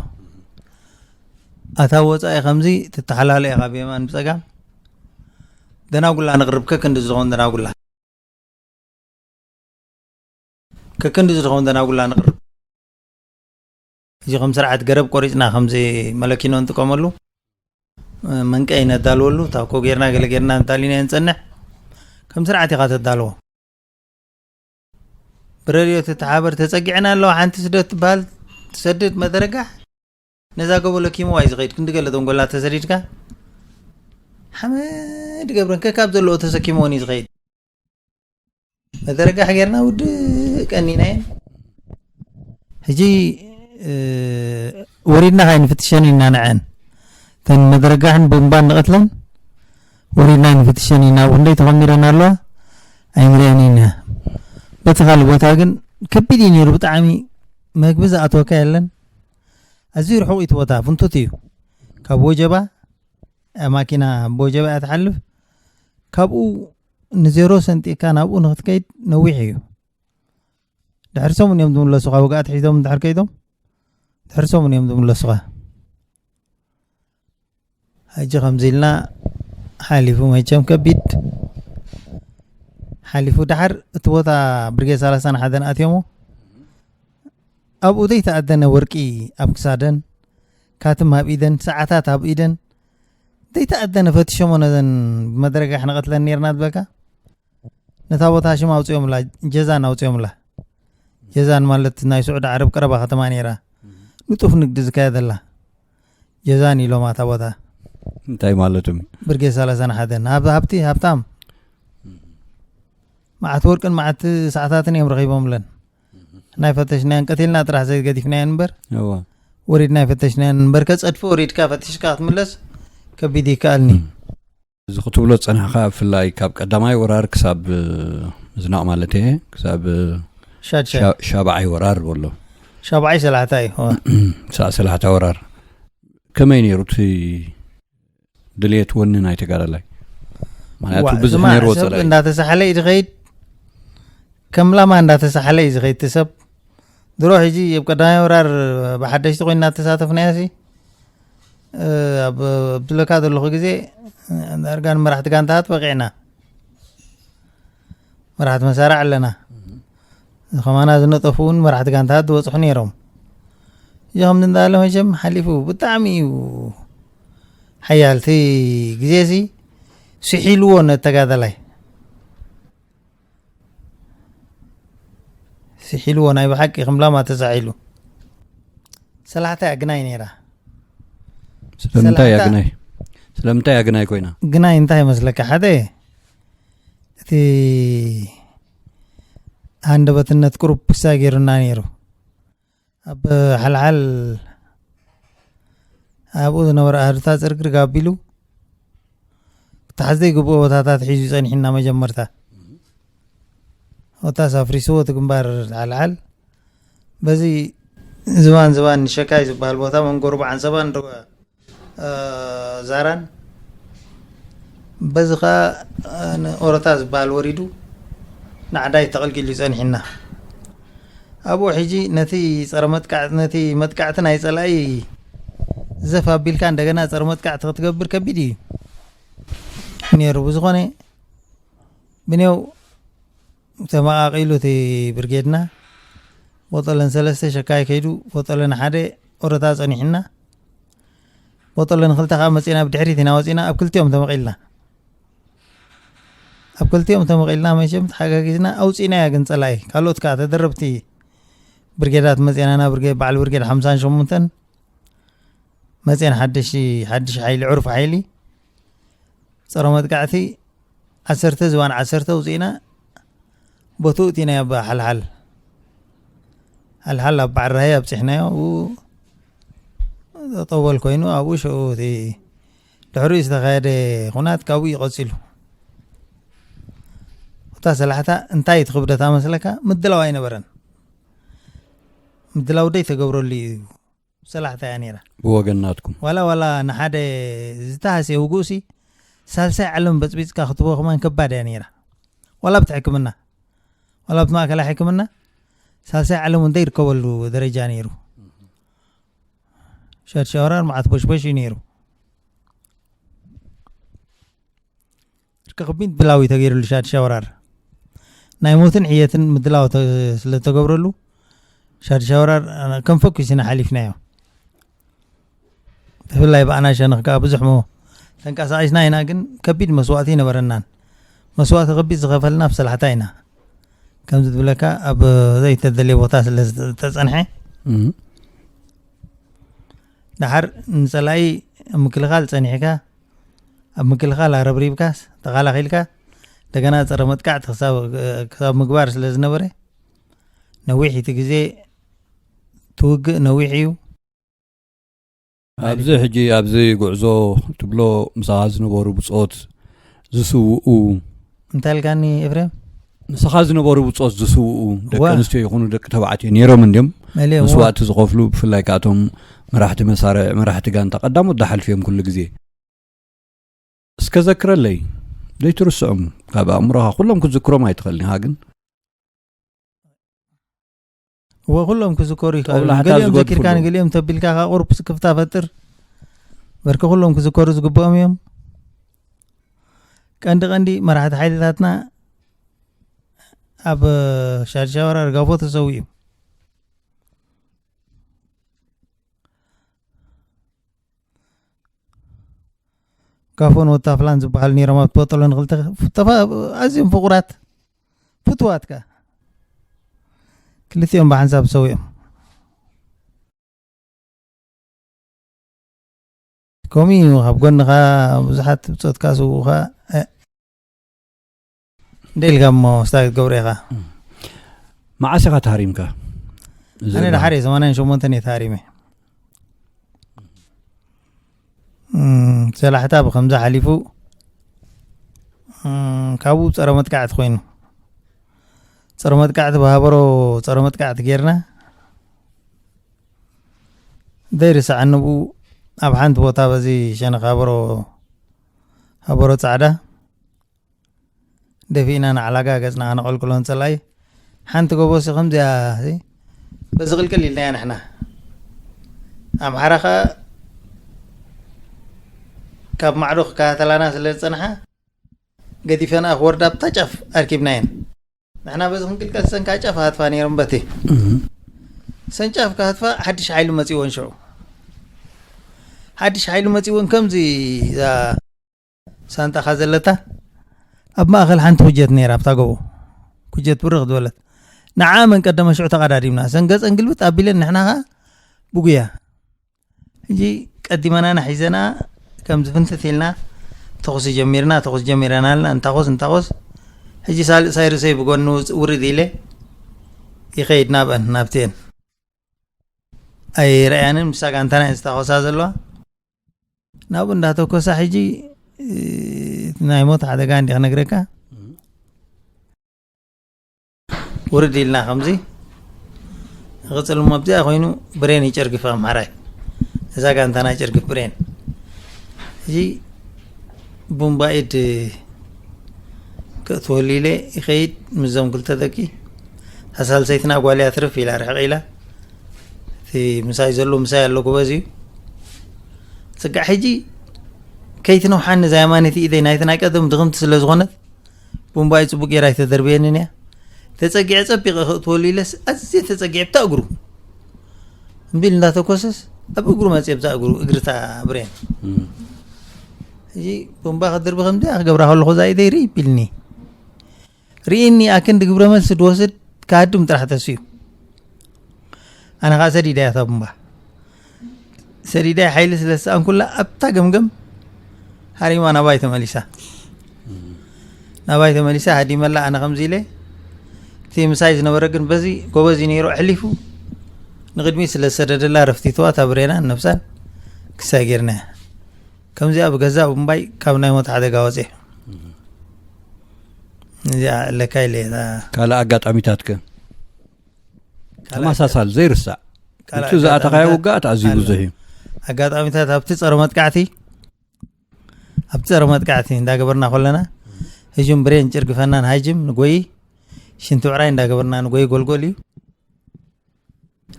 ኣታ ወጻኢ ከምዚ ትተሓላለ ኢኻ ብየማን ብጸጋም። ደናጉላ ንቕርብ፣ ከክንዲ ዝኸውን ደናጉላ። ከክንዲ ዝኸውን ደናጉላ ንቕርብ። እዚ ከም ስርዓት ገረብ ቆሪጽና ከምዚ መለኪኖ እንጥቀመሉ፣ መንቀይ ነዳልወሉ፣ ታኮ ጌርና ገለ ጌርና እንታሊና ንጸንሕ። ከም ስርዓት ኢኻ ተዳልዎ። ብረድዮ ትተሓበር ተጸጊዐን ኣለዋ። ሓንቲ ስደት ትበሃል ትሰድድ መደረጋሕ። ነዛ ጎቦ ለኪምዋ እዩ ዝኸይድ። ክንዲ ገለ ደንጎላ ተሰዲድካ ሓመድ ገብረን ከካብ ዘለዎ ተሰኪምዎን እዩ ዝኸይድ። መደረጋሕ ጌርና ውድእ ቀኒናየን። ሕጂ፣ እ፣ ወሪድና ካይ ንፍትሸን ኢና ንዐን። እተን መደረጋሕን ቦምባን ንቐትለን ወሪድና ንፍትሸን ኢና። ኣብ ክንደይ ተኾሚረን ኣለዋ ኣይንሪአን ኢና። በቲ ካልእ ቦታ ግን ከቢድ እዩ ነይሩ ብጣዕሚ። መግቢ ዝኣተወካ የለን። ኣዝዩ ርሑቕ እዩ እቲ ቦታ፣ ፍንቱት እዩ። ካብ ወጀባ፣ እ፣ ማኪና ብወጀባ እያ ትሓልፍ። ካብኡ ንዜሮ ሰንጢቕካ ናብኡ ንኽትከይድ ነዊሕ እዩ። ድሕሪ ሰሙን እዮም ዝምለሱኻ፣ ውግኣት ሒዞም እንድሕር ከይዶም፣ ድሕሪ ሰሙን እዮም ዝምለሱኻ። ሕጂ ከምዚ ኢልና ሓሊፉ፣ መቸም ከቢድ ሓሊፉ። ደሓር እቲ ቦታ ብርጌድ ሰላሳን ሓደን ኣትዮሞ፣ ኣብኡ ዘይተኣደነ ወርቂ ኣብ ክሳደን፣ ካትም ኣብ ኢደን፣ ሰዓታት ኣብ ኢደን፣ ዘይተኣደነ ፈቲሾሞ ነዘን ብመድረጋሕ ንቐትለን ኔርና ዝበልካ። ነታ ቦታ ሽም ኣውፅኦምላ፣ ጀዛን ኣውፅኦምላ። ጀዛን ማለት ናይ ስዑዲ ዓረብ ቀረባ ከተማ ነይራ፣ ንጡፍ ንግዲ ዝካየደላ። ጀዛን ኢሎም ኣታ ቦታ። እንታይ ማለት እዩ? ብርጌድ ሰላሳን ሓደን ሃብ- ሃብቲ ሃብታም፣ መዓት ወርቅን መዓት ሰዓታትን እዮም ረኺቦምለን። ናይ ፈተሽናየን ቀቲልና ጥራሕ ዘይገዲፍናየን እምበር፣ እዋ ወሪድና ይፈተሽናየን እምበር፣ ከፀድፊ ወሪድካ ፈቲሽካ ክትምለስ ከቢድ ይከኣልኒ። እዚ ክትብሎ ዝጸናሕካ፣ ብፍላይ ካብ ቀዳማይ ወራር ክሳብ ምዝናቕ ማለት እየ፣ ክሳብ ሻድሻ ሻ- ሻብዓይ ወራር በሎ። ሻብዓይ ሰላሕታ እዩ። ሳዕ ሰላሕታ ወራር ከመይ ነይሩ እቲ ድልየት ወኒ ናይ ተጋዳላይ? ምክንያቱ ዋ፣ ብዙሕ ስማዕ፣ ነይርዎ ሰብ ጸላኢ። እንዳተሳሓለ እዩ ዝኸይድ፣ ከም ላማ እንዳተሳሓለ እዩ ዝኸይድ እቲ ሰብ። ድሮ ሕጂ ኣብ ቀዳማይ ወራር ብሓደሽቲ ኮይና እናተሳተፍናዮ ሲ፣ እ፣ ኣብ ኣብዝለካ ዘለኹ ግዜ ዳርጋ ንመራሕቲ ጋንታት በቂዕና፣ መራሕቲ መሳርዕ ኣለና። እዚ ከማና ዝነጠፉ እውን መራሕቲ ጋንታት ዝበፅሑ ነይሮም። እዚ ከም እንዳለ መቸም ሓሊፉ ብጣዕሚ እዩ ሓያል። እቲ ግዜ ሲ ስሒልዎ ነተጋዳላይ፣ ስሒልዎ ናይ ብሓቂ ከም ላማ ተሳሒሉ። ሰላሕታ እያ ግናይ ነይራ። ስለምንታይ እያ ሰላሕታ- ግናይ? ስለምንታይ እያ ግናይ ኮይና? ግናይ እንታይ ይመስለካ? ሓደ እቲ ሃንደበትነት ቁሩብ ክሳይ ገይሩና ነይሩ። ኣብ ሓልሓል ኣብኡ ዝነበረ ኣህዱታት ጽርግርግ ኣቢሉ ክተሓዝ ዘይግብኦ ቦታታት ሒዙ ጸኒሕና። መጀመርታ ወታስ ኣፍሪስዎ እቲ ግንባር ሓልሓል፣ በዚ ዝባን ዝባን ሸካይ ዝበሃል ቦታ መንጎሩ በዓን ሰባን ዶ ዛራን፣ በዚ ኸዓ ንኦሮታ ዝበሃል ወሪዱ ንዓዳይ ተቐልቂሉ ጸኒሕና። ኣብኡ ሕጂ ነቲ ጸረ መጥቃዕቲ፣ ነቲ መጥቃዕቲ ናይ ጸላኢ ዘፍ ኣቢልካ እንደገና ጸረ መጥቃዕቲ ክትገብር ከቢድ እዩ ነይሩ። ብዝኾነ ብኔው ተመቓቒሉ እቲ ብርጌድና፣ ቦጠለን ሰለስተ ሸካይ ከይዱ፣ ቦጠለን ሓደ ኦረታ ጸኒሕና፣ ቦጠለን ክልተ ከዓ መጺና ብድሕሪት ኢና ወጺና፣ ኣብ ክልቲኦም ተመቒልና። ኣብ ክልቲኦም ተመቒልና መቸም ተሓጋጊዝና ኣውጺእናያ። ግን ጸላኢ ካልኦት ከዓ ተደረብቲ ብርጌዳት መጺና፣ ናብ ብርጌድ፣ በዓል ብርጌድ ሓምሳን ሸሞንተን መጺአን ሓድሽ፣ ሓድሽ ሓይሊ፣ ዕሩፍ ሓይሊ ጸረ መጥቃዕቲ ዓሰርተ ዝባን ዓሰርተ ኣውጺእና፣ ቦትኡ እቲናዮ። ኣብ ሓልሓል፣ ሓልሓል ኣብ በዓል ራህይ ኣብጺሕናዮ። ኣብኡ ጠጠወል ኮይኑ ኣብኡ ሽዑ እቲ ድሕሪኡ ዝተኻየደ ኩናት ካብኡ እዩ ቀጺሉ። እታ ሰላሕታ እንታይ እቲ ክብደታ መስለካ? ምድላው ኣይነበረን። ምድላው ደይ ተገብረሉ እዩ። ሰላሕታ እያ ነይራ። ብወገን ናትኩም ዋላ ዋላ ንሓደ ዝተሃስየ ውጉእሲ ሳልሳይ ዓለም በጽቢጽካ ክትቦ ከማን ከባድ እያ ነይራ። ዋላ ኣብቲ ሕክምና፣ ዋላ ኣብቲ ማእከላይ ሕክምና ሳልሳይ ዓለም እውን ዘይርከበሉ ደረጃ ነይሩ። ሻድሻ ወራር መዓት ቦሽቦሽ እዩ ነይሩ። ርከ ከቢድ ብላዊ ተገይሩሉ ሻድሻ ወራር ናይ ሞትን ሕየትን ምድላው ተ- ስለ ተገብረሉ ሻድሻ ወራር ከም ፈኩስ ኢና ሓሊፍናዮ። ብፍላይ ብኣና ሸነኽ ከዓ ብዙሕ ሞ ተንቀሳቒስና ኢና፣ ግን ከቢድ መስዋእቲ ይነበረናን መስዋእቲ ከቢድ ዝኸፈልና ኣብ ሰላሕታ ኢና። ከምዚ ትብለካ ኣብ ዘይተደልየ ቦታ ስለ ዝተጸንሐ እም። ደሓር ንጸላኢ ኣብ ምክልኻል ጸኒሕካ ኣብ ምክልኻል ኣረብሪብካ ተኻላኺልካ እንደገና ጸረ መጥቃዕቲ ክሳብ ክሳብ ምግባር ስለ ዝነበረ ነዊሕ እቲ ግዜ ትውግእ ነዊሕ እዩ። ኣብዚ ሕጂ ኣብዚ ጉዕዞ ትብሎ ምሳኻ ዝነበሩ ብጾት ዝስውኡ እንታይ ኢልካኒ ኤፍሬም? ምሳኻ ዝነበሩ ብጾት ዝስውኡ ደቂ ዋ። ኣንስትዮ ይኹኑ ደቂ ተባዕትዮ ነይሮም እንድዮም። መሊኦም ዋ። መስዋእቲ ዝኸፍሉ ብፍላይ ካቶም መራሕቲ መሳርዕ መራሕቲ ጋንታ ቀዳሞት ዝሓልፉ እዮም ኩሉ ግዜ። እስከ ዘክረለይ ዘይትርስዖም ካብ ኣእምሮኻ ኩሎም ክትዝክሮም ኣይትኽእልን ኢኻ ግን እወ ኩሎም ክዝከሩ ይኽእሉ። ጦብላሕታ ገሊኦም ዝገድፉ ዘኪርካ ኣለዉ። ንገሊኦም ተቢልካ ካብ ቁሩብ ስክፍታ ፈጥር። በርኪ ኩሎም ክዝከሩ ዝግብኦም እዮም። ቀንዲ ቀንዲ መራሕቲ ሓይልታትና ኣብ ሻድሻ ወራር ጋፎ ተሰዊኡ። ጋፎን ወታፍላን ዝበሃሉ ነይሮም። ኣብ ትበጠሎ ንክልተ ተፋ-፣ ኣዝዮም ፍቑራት ፍትዋትካ ክልቲኦም ብሓንሳብ ሰዊኦም። ከምኡ እዩ፣ ካብ ጎንኻ ብዙሓት ብጾትካ ስውኡኻ እንደ ኢልካ እሞ ስታይ ክትገብሮ ኢኻ። መዓስ ኢኻ ተሃሪምካ? ኣነ ደሓር እየ ሰማንያን ሸሞንተን እየ ተሃሪመ። ሰላሕታ ብከምዚ ሓሊፉ፣ ካብኡ ጸረ መጥቃዕቲ ኮይኑ፣ ጸረ መጥቃዕቲ ብሃበሮ ጸረ መጥቃዕቲ ጌርና ዘይርሳዕ ንብኡ ኣብ ሓንቲ ቦታ በዚ ሸነኽ ሃበሮ ሃበሮ ጻዕዳ ደፊእና ንዓላጋ ገጽና ከነቐልቅሎ ንጸላኢ ሓንቲ ጎቦ ሲ ከምዚኣ ሲ በዚ ቅልቅል ኢልናያ ንሕና። ኣምሓራ ኸኣ ካብ ማዕዶ ክከታተላና ስለ ዝጸንሓ ገዲፈንኣ ክወርዳ ኣብታ ጫፍ ኣርኪብናየን። ንሕና በዚ ክንቅልቀል ሰን ከዓ ጫፍ ሃትፋ ነይሮም በቲ ሰን ጫፍ ክሃትፋ ሓድሽ ሓይሊ መጺእወን ሽዑ ሓድሽ ሓይሊ መጺእወን ከምዚ እዛ ሳንጣኻ ዘለታ ኣብ ማእኸል ሓንቲ ኩጀት ነይራ ኣብታ ጎቦ ኩጀት ብርኽ ዝበለት ንዓ መን ቀደመ ሽዑ ተቐዳዲምና ሰን ገፀን ግልብጥ ኣቢለን ንሕና ኸዓ ብጉያ ሕጂ ቀዲመናና ሒዘና ከምዚ ፍንትት ኢልና ተኹሲ ጀሚርና ተኹሲ ጀሚረናልና እንታኾስ እንታኾስ ሕጂ ሳልእ ሳይርሰይ ብጎኒ ውርድ ኢለ ይኸይድ ናብአን ናብትየን ኣይረኣያንን ምሳ ጋንታና እየን ዝታኾሳ ዘለዋ ናብኡ እንዳተኮሳ ሕጂ ናይ ሞት ሓደጋ እንዲ ክነግረካ ውርድ ኢልና ከምዚ ክፅልሞ ኣብዚኣ ኮይኑ ብሬን ይጨርግፍ ኣምሓራይ እዛ ጋንታና ይጨርግፍ ብሬን እዚ ቡምባ ኢድ ክእትወሉ ኢለ ይኸይድ ምስዞም ክልተ ደቂ ሳልሰይትና ጓልያ ትርፍ ኢላ ርሕቕ ኢላ እቲ ምሳይ ዘሎ ምሳይ ኣሎ ጎበዝ እዩ ስጋዕ ሕጂ ከይትነውሓኒ እዛ የማነይቲ ኢደይ ናይቲ ናይ ቀደም ድኽምቲ ስለ ዝኾነት ቡምባይ ጽቡቅ ጌራ ኣይተደርበየንን እያ ተጸጊዐ ጸቢቐ ክእትወሉ ኢለስ ኣዝየ ተጸጊዐ ብታ እግሩ እምቢል እንዳተኮሰስ ኣብ እግሩ መጽየ ብታ እግሩ እግርታ ብሬን እዚ ቡምባ ክድርቢ ከምዚኣ ክገብራ ከለኹ እዛ ኢደይ ርኢ ቢልኒ ርእኒ ኣክንዲ ግብረ መልሲ ድወስድ ክሃድም ጥራሕ ተስዩ ኣነ ከዓ ሰዲዳ እያ እታ ቡምባ ሰዲዳ ሓይሊ ስለ ዝሰኣንኩላ ኣብታ ገምገም ሃሪማ ናባይ ተመሊሳ ናባይ ተመሊሳ ሃዲመላ ኣነ ከምዚ ኢለ እቲ ምሳይ ዝነበረ ግን በዚ ጎበዝ እዩ ነይሩ ኣሕሊፉ ንቅድሚት ስለ ዝሰደደላ ረፍቲትዋ እታ ብሬናን ነብሳን ክሳይ ጌርናያ ከምዚኣ ብገዛእ ቡምባይ ካብ ናይ ሞት ሓደጋ ወፅየ እዚኣ ኣለካ ኢለ እታ ካልእ ኣጋጣሚታት ከ ተመሳሳሊ ዘይርሳዕ እቲ ዝኣተኻዮ ውግኣት ኣዝዩ ብዙሕ እዩ ኣጋጣሚታት ኣብቲ ፀረ መጥቃዕቲ ኣብቲ ፀረ መጥቃዕቲ እንዳገበርና ከለና ህጅም ብሬን ጭርግፈናን ሃጅም ንጎይ ሽንቲ ውዕራይ እንዳገበርና ንጎይ ጎልጎል እዩ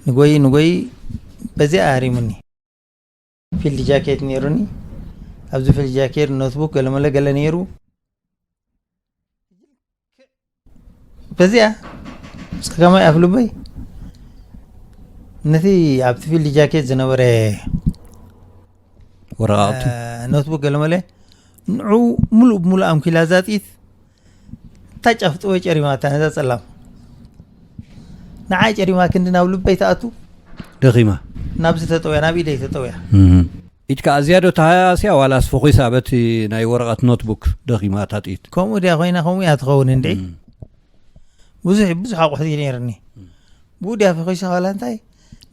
ንጎይ ንጎይ በዚኣ ኣሪሙኒ ፊልድ ጃኬት ነይሩኒ ኣብዚ ፊልድ ጃኬት ኖትቡክ ገለመለ ገለ ነይሩ በዚኣ ጸጋማይ ኣፍ ልበይ ነቲ ኣብቲ ፊልድ ጃኬት ዝነበረ ወረቓቕቲ ኖትቡክ ገለመለ ንዑ ሙሉእ ብሙሉእ ኣምኪላ እዛ ጥይት እታ ጫፍ ጥወይ ጨሪማታ ነዛ ጸላም ንዓይ ጨሪማ ክንዲ ናብ ልበይ ትኣቱ ደኺማ ናብዚ ተጠውያ ናብ ኢደይ ተጠውያ ኢድካ ኣዝያዶ ተሃያስያ ዋላስ ፈኺሳ በቲ ናይ ወረቐት ኖትቡክ ደኺማ እታ ጥይት ከምኡ ድያ ኮይና ከምኡ እያ ትኸውን እንድዒ ብዙሕ ብዙሕ ኣቑሑት እዩ ነይርኒ ብኡ ድያ ፈኺሳ ዋላ እንታይ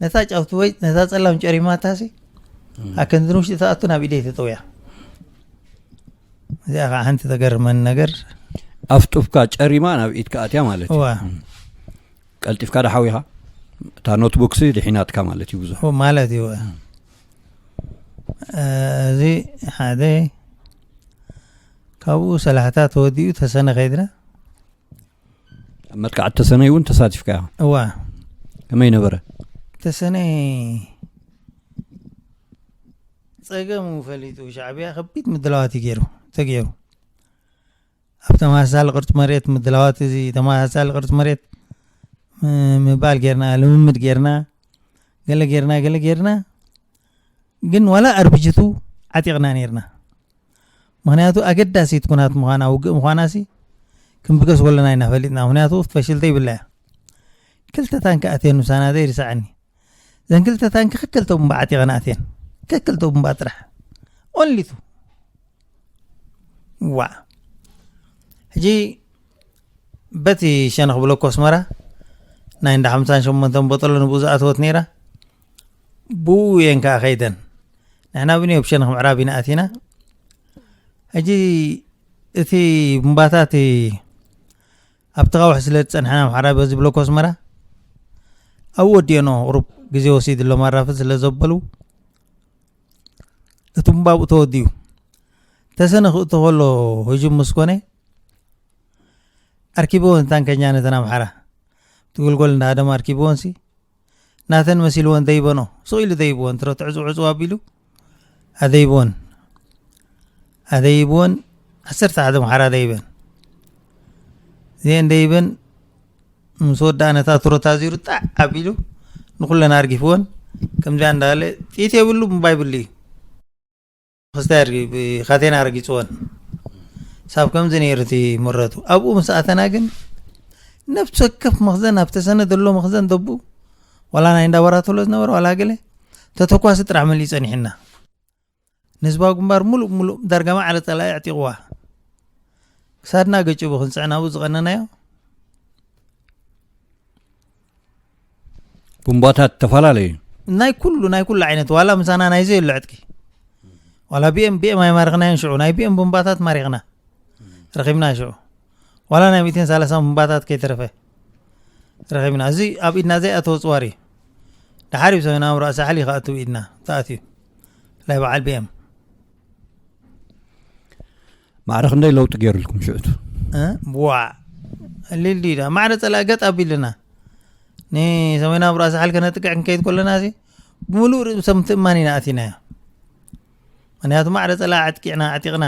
ነታ ጫውቲ ወይ ነታ ጸላም ጨሪማታሲ ኣከንዲ ንውሽጢ ተኣቱ ናብ ኢደይ ተጠውያ እዚኣ ከዓ ሓንቲ ተገርመኒ ነገር ኣፍጡፍካ ጨሪማ ናብ ኢድካ ኣትያ ማለት እዩ እዋ ቀልጢፍካ ዳሓዊኻ እታ ኖትቡክሲ ድሒናትካ ማለት እዩ ብዙሕ ማለት እዩ እዚ ሓደ ካብኡ ሰላሕታ ተወዲኡ ተሰነ ከይድና ኣብ መጥቃዕቲ ተሰነይ እውን ተሳቲፍካ ኢኻ እዋ ከመይ ነበረ ተሰነ ፀገሙ ፈሊጡ ሻዕብያ ከቢድ ምድላዋት እዩ ገይሩ ተገይሩ ኣብ ተመሳሳሊ ቅርፂ መሬት ምድላዋት እዚ ተመሳሳሊ ቅርፂ መሬት ምባል ጌርና ልምምድ ጌርና ገለ ጌርና ገለ ጌርና ግን ዋላ ኣርብጅቱ ዓጢቕና ኔርና ምክንያቱ ኣገዳሲት ኩናት ምዃና ውግእ ምዃናሲ ክንብገስ ከለና ኢና ፈሊጥና። ምክንያቱ ፈሽል ዘይብላ እያ። ክልተ ታንኪ ኣትየን ምሳና ዘይርሳዕኒ። እዘን ክልተ ታንኪ ከክልተ ቡምባ ዓጢቐን ኣትየን። ከክልተ ቡምባ ጥራሕ። ኦንሊቱ። ዋ። ሕጂ በቲ ሸነኽ ብለኮ ኣስመራ ናይ እንዳ ሓምሳን ሸሞንተን ቦጠሎ ንብኡ ዝኣተወት ነይራ። ብኡ እየን ከኣ ከይደን። ንሕና ብንዮ ብሸነኽ ምዕራብ ኢና ኣቲና። ሕጂ እቲ ቡምባታት ኣብቲ ካውሕ ስለ ዝጸንሐና፣ ኣምሓራ በዚ ብለኮ ኣስመራ ኣብኡ ወዲኦኖ ቁሩብ ግዜ ወሲድሎም ኣራፍድ ስለ ዘበሉ፣ እቲ ቡምባ ብኡ ተወዲኡ። ተሰነ ክእቶ ከሎ ህጁም ምስ ኮነ፣ ኣርኪብወን ታንከኛ ነተን ኣምሓራ። እቲ ጎልጎል እንዳ ሃደማ ኣርኪብወንሲ፣ ናተን መሲልወን ደይበኖ። ስቕ ኢሉ ደይብወን፣ ትረትዕ ዕጹ ዕጹ ኣቢሉ ኣደይብወን። ኣደይብወን፣ ዓሰርተ ሓደ ኣምሓራ ደይበን። እዚአን ደይበን ምስ ወድኣ ነታ ትሮታ ዚሩ ጣዕ ኣቢሉ ንኹለን ኣርጊፍወን። ከምዚኣ እንዳበለ ጥይት የብሉ፣ ቡምባ የብሉ እዩ። ክስታይ ኣርጊ-፣ ብካቴና ኣርጊጽወን። ሳብ ከምዚ ነይሩ እቲ ምረቱ። ኣብኡ ምስ ኣተና ግን ነፍሲ ወከፍ መኽዘን፣ ኣብ ተሰነ ዘሎ መኽዘን ደቡ፣ ዋላ ናይ እንዳ ባራቶሎ ዝነበረ፣ ዋላ ገለ ተተኳሲ ጥራሕ መሊኡ ጸኒሕና። ንህዝባዊ ግንባር ሙሉእ ሙሉእ ዳርጋ ማዕረ ጸላኢ ኣዕጢቕዋ። ክሳድና ገጭቡ ክንጽዕን ኣብኡ ዝቐነናዮ። ቡምባታት ተፈላለዩ። ናይ ኩሉ፣ ናይ ኩሉ ዓይነት፣ ዋላ ምሳና ናይ ዘየሎ ዕጥቂ። ዋላ ቢኤም፣ ቢኤም ኣይማረኽናዮን ሽዑ፣ ናይ ቢኤም ቡምባታት ማሪኽና። ረኺብና ሽዑ። ዋላ ናይ ሚእትን ሰላሳን ቡምባታት ከይተረፈ ረኺብና። እዚ ኣብ ኢድና ዘይኣተወ ጽዋር እዩ። ደሓር እዩ ሰሜናዊ ራእሲ ሓሊ ከኣቱ ኢድና ተኣትዩ። ናይ በዓል ቢኤም። ማዕረ ክንደይ ለውጢ ገይሩልኩም ሽዑ? እ? ዋዕ። እልል ዲዳ። ማዕረ ጸላኢ ገጥ ኣቢልና። ንሰሜናዊ ራእሲ ሓሊ ከነጥቅዕ ክንከይድ ከለና እዚ ብምሉእ ርእሰ ምትእማን ኢና ኣቲናዮ። ምክንያቱ ማዕረ ጸላኢ ኣጥቂዕና፣ ኣዕጢቕና።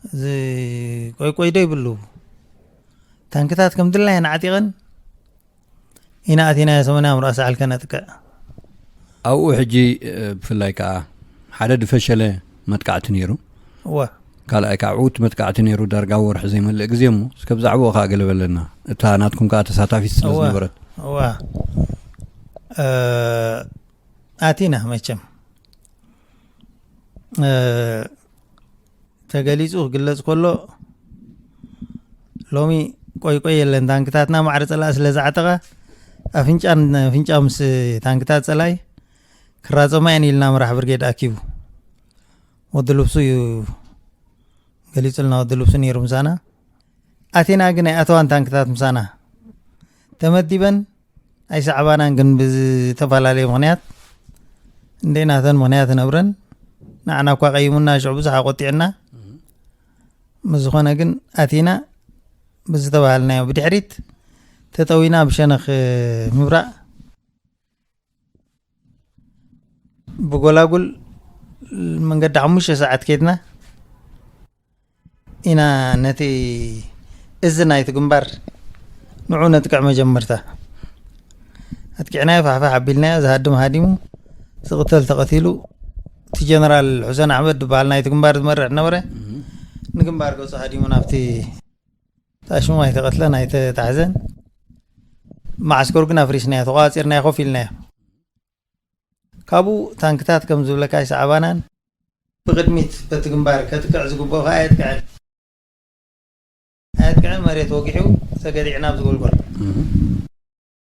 እዚ ቆይ ቆይ ዶ ይብሉ። ታንክታት ከም ድላየን ዓጢቐን ኢና ኣቲናዮ ሰሜናዊ ራእሲ ሓሊ ከነጥቅዕ። ኣብኡ ሕጂ፣ እ፣ ብፍላይ ከኣ ሓደ ዝፈሸለ መጥቃዕቲ ነይሩ። እወ። ካልኣይ ከኣ ዕዉት መጥቃዕቲ ነይሩ፣ ዳርጋ ወርሒ ዘይመልእ ግዜ እሞ፣ እስከ ብዛዕባኡ ከኣ ገለ በለና። እታ ናትኩም ከኣ ተሳታፊት ስለ እወ። ዝነበረት። እወ። እ፣ ኣቲና መቸም። እ፣ ተገሊጹ ክግለጽ ከሎ፣ ሎሚ ቆይ ቆይ የለን። ታንክታትና ማዕረ ጸላኢ ስለ ዝዓጠቓ፣ ኣፍንጫን ኣፍንጫ ምስ ታንክታት ጸላኢ ክራጸማ እየን ኢልና መራሕ ብርጌድ ኣኪቡ። ወዲ ልብሱ እዩ ገሊጹልና፣ ወዲ ልብሱ ነይሩ ምሳና። ኣቲና ግን ኣይኣተዋን ታንክታት ምሳና። ተመዲበን ኣይሰዕባናን፣ ግን ብዝተፈላለየ ምኽንያት እንዴ ናተን ምኽንያት ነብረን። ንዓና እኳ ቀይሙና፣ ሽዑ ብዙሕ ኣቆጢዕና። ምስ ዝኾነ ግን ኣቲና ብዝተባሃልናዮ ብድሕሪት ተጠዊና ብሸነኽ ምብራቕ ብጎላጉል መንገዲ ሓሙሽተ ሰዓት ከይድና ኢና ነቲ እዚ ናይቲ ግንባር ንዑ ነጥቅዕ መጀመርታ። ኣጥቂዕናዮ፣ ፋሕፋሕ ኣቢልናዮ፣ ዝሃድም ሃዲሙ፣ ዝቕተል ተቐቲሉ። እቲ ጀነራል ሑሰን ኣሕመድ ዝበሃል ናይቲ ግንባር ዝመርሕ ነበረ። ንግንባር ገጹ ሃዲሙ ናብቲ ታሽሙ ኣይተቐትለን፣ ኣይተታሕዘን። መዓስከሩ ግን ኣፍሪስናዮ፣ ተቋጺርናዮ፣ ኮፍ ኢልናዮ። ካብኡ ታንክታት ከም ዝብለካ ኣይሰዓባናን። ብቕድሚት በቲ ግንባር ከጥቅዕ ዝግብኦ ከኣ ኣየጥቅዐን። ኣየጥቅዐን፣ መሬት ወጊሑ ተገዲዕና ኣብ ዝጎልጎል። እህ።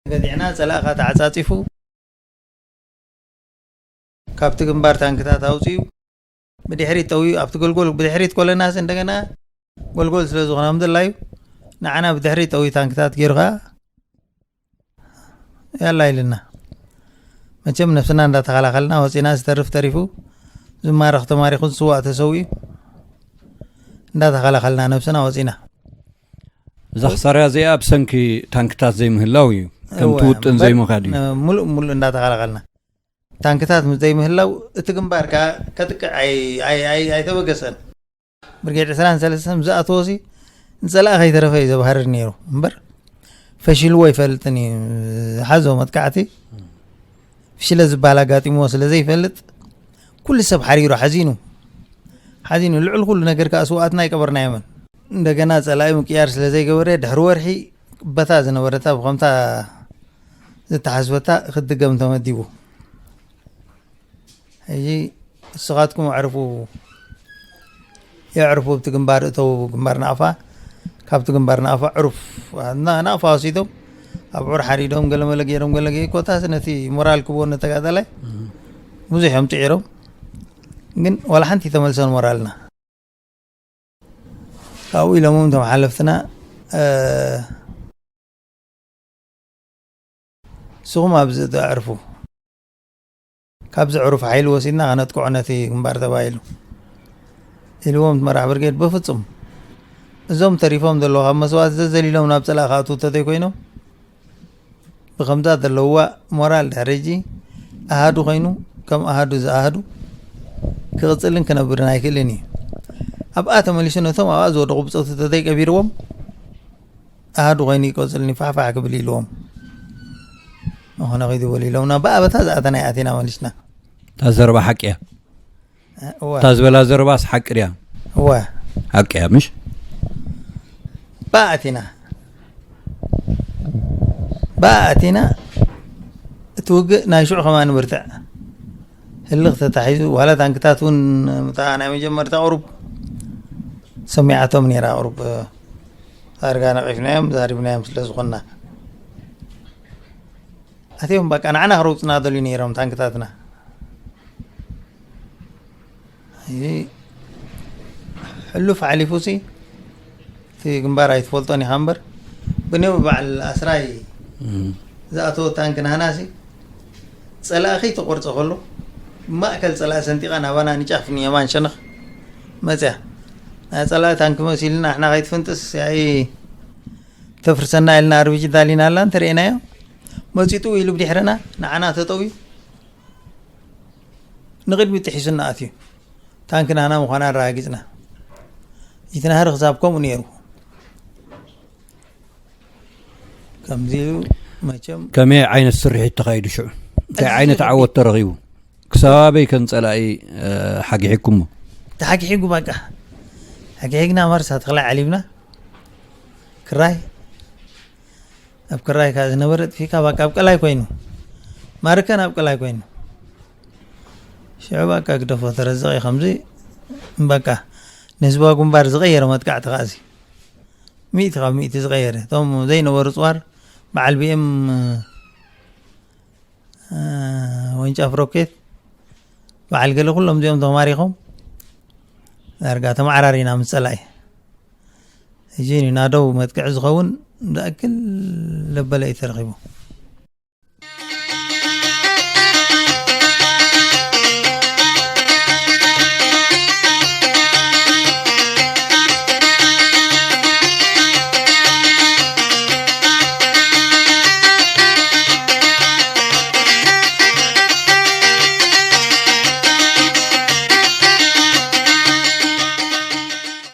ተገዲዕና፣ ጸላእኻ ተዓጻጺፉ፣ ካብቲ ግንባር ታንክታት ኣውጺኡ፣ ብድሕሪት ጠውዩ፣ ኣብቲ ጎልጎል ብድሕሪት ኮለናስ እንደገና ጎልጎል ስለ ዝኾነ ከም ድላዩ፣ ንዓና ብድሕሪት ጠውዩ ታንክታት ገይሩ ከኣ ያላ ኢልና። መቸም ነብስና እንዳተኸላኸልና ወጺና፣ ዝተርፍ ተሪፉ፣ ዝማረኽ ተማሪኹ፣ ዝስዋእ ተሰዊኡ፣ እንዳተኸላኸልና ነብስና ወጺና። እዛ ክሳርያ እዚኣ ብሰንኪ ታንክታት ዘይምህላው እዩ። ከምቲ እወ፣ ውጥን እምበር ዘይምኻድ እዩ። ን-፣ ሙሉእ ሙሉእ እንዳተኸላኸልና። ታንክታት ምስ ዘይምህላው እቲ ግንባር ከኣ ከጥቅዕ ኣይ-፣ ኣይ-፣ ኣይ-፣ ኣይተበገሰን። ብርጌድ ዕስራን ሰለስተን ዝኣተወሲ ንጸላኢ ከይተረፈ እዩ ዘባህርር ነይሩ እምበር፣ ፈሺልዎ ኣይፈልጥን እዩ። ዝሓዞ መጥቃዕቲ ፍሽለት ዝበሃል ኣጋጢምዎ ስለ ዘይፈልጥ፣ ኩሉ ሰብ ሓሪሩ፣ ሓዚኑ፣ ሓዚኑ። ልዕሊ ኩሉ ነገር ከኣ ስውኣትና ኣይቀበርናዮምን። እንደገና ጸላኢ ምቅያር ስለ ዘይገበረ፣ ድሕሪ ወርሒ በታ ዝነበረታ ብኸምታ ዝተሓስበታ ክትድገም ተመዲቡ። ሕጂ ንስኻትኩም ኣዕርፉ፣ የዕርፉ ኣብቲ ግንባር እተው፣ ግንባር ናቕፋ፣ ካብቲ ግንባር ናቕፋ ዕሩፍ፣ ና-፣ ናቕፋ ወሲዶም፣ ኣብዑር ሓሪዶም፣ ገለመለ ገይሮም፣ ገለ ገይ-፣ ኮታስ ነቲ ሞራል ክቦ ነተጋዳላይ ብዙሕ እዮም ጥዒሮም። ግን ዋላ ሓንቲ ተመልሰን ሞራልና። ካብኡ ኢሎም እቶም ሓለፍትና፣ እ፣ ንስኹም ኣብዚ ተዕርፉ፣ ካብዚ ዕሩፍ ሓይሊ ወሲድና ከነጥቅዖ ነቲ ግንባር ተባሂሉ ኢልዎም እቲ መራሕ ብርጌድ። በፍጹም እዞም ተሪፎም ዘለዉ ካብ መስዋእቲ ዘዘሊሎም ናብ ጸላእ ክኣትዉ እንተዘይኮይኖም፣ ብኸምዛ ዘለውዋ ሞራል ድሕሪ ሕጂ ኣሃዱ ኮይኑ ከም ኣሃዱ ዝኣሃዱ ክቕጽልን ክነብርን ኣይክእልን እዩ። ኣብኣ ተመሊሱ ነቶም ኣብኣ ዝወደቑ ብጾቱ ተዘይቀቢርዎም ኣሃዱ ኮይኑ ይቆጽልኒ ፋሕፋሕ ክብል ኢልዎም። ዝኾነ ኸይዱ በሉ ኢሎምና፣ ብኣበታ ዝኣተና ይኣቲና መሊስና። እታ ዘረባ ሓቂ እያ። እወ። እታ ዝበላ ዘረባስ ሓቂ ድያ? እወ። ሓቂ እያ፣ ምሽ? ብኣቲና። ብኣቲና። እቲ ውግእ ናይ ሽዑ ከማን ብርትዕ ህልኽ ተታሒዙ፣ ዋላ ታንክታት እውን፣ እታ ናይ መጀመርታ ቁሩብ ሰሚዓቶም ነይራ፣ ቁሩብ ዳርጋ ነቒፍናዮም፣ ዛሪብናዮም ስለ ዝኾንና። ኣትዮም በቃ ንዓና ክረውጽና ደልዩ ነይሮም ታንክታትና። እዚ ሕሉፍ ሓሊፉ ሲ እቲ ግንባር ኣይትፈልጦን ኢኻ እምበር፣ ብኔው በዓል ኣስራይ እም። ዝኣተወ ታንክ ናህና ሲ ጸላኢ ከይተቆርጸ ከሎ፣ ማእከል ጸላኢ ሰንጢቓ ናባና ንጫፍ ንየማን ሸነኽ መጽያ። ናይ ጸላኢ ታንክ መሲልና ንሕና ከይትፍንጥስ፣ ያኢ ተፍርሰና ኢልና ኣርቢጂ ዳሊና ኣላ እንተርእናዮ፣ መጺጡ ኢሉ ብድሕረና ንዓና ተጠውዩ ንቕድሚት ጥሒሱና ኣትዩ። ታንክ ናህና ምዃና ኣረጋጊጽና። ይትናህሪ ክሳብ ከምኡ ነይሩ። ከምዚ ኢሉ መቸም ከመይ ዓይነት ስርሒት ተኻይዱ ሽዑ? እንታይ እዚ ዓይነት ስርሒት ዓወት ተረኺቡ? ክሳብ ኣበይ ከም ጸላኢ፣ እ፣ ሓጊሒኩሞ? ተሓጊሒጉ በቃ። ሓጊሒግና ማርሳ ተኽላይ ዓሊብና። ክራይ። ኣብ ክራይ ከኣ ዝነበረ ጥፊካ በቃ ኣብ ቀላይ ኮይኑ። ማርከን ኣብ ቀላይ ኮይኑ። ሽዑ በቃ ግደፎ ተረዘቐ ከምዚ በቃ ንህዝባዊ ግንባር ዝቐየረ መጥቃዕቲ ከኣ እዚ። ሚእቲ ካብ ሚእቲ ዝቐየረ። እቶም ዘይነበሩ ጽዋር በዓል ቢ ኤም፣ እ፣ ወንጫፍ ሮኬት፣ በዓል ገለ ኩሎም እዚኦም ተማሪኾም ዳርጋ ተመዓራሪና ምስ ጸላኢ። ሕጂ ንናደው መጥቅዒ ዝኸውን ዝኣክል ለበለ እዩ ተረኺቡ።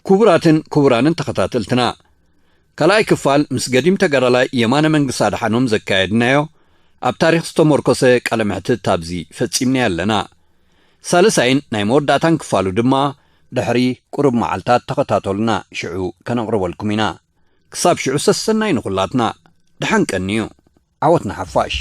ክቡራትን ክቡራንን ተኸታተልትና፣ ካልኣይ ክፋል ምስ ገዲም ተጋዳላይ የማነ መንግስቲ ኣድሓኖም ዘካየድናዮ ኣብ ታሪኽ ዝተመርኮሰ ቃለ መሕትት ኣብዚ ፈጺምናዮ ኣለና። ሳልሳይን ናይ መወዳእታን ክፋሉ ድማ ድሕሪ ቁሩብ መዓልታት ተኸታተሉና፣ ሽዑ ከነቕርበልኩም ኢና። ክሳብ ሽዑ ሰሰናይ ንኹላትና። ደሓን ቀንዩ። ዓወት ንሓፋሽ።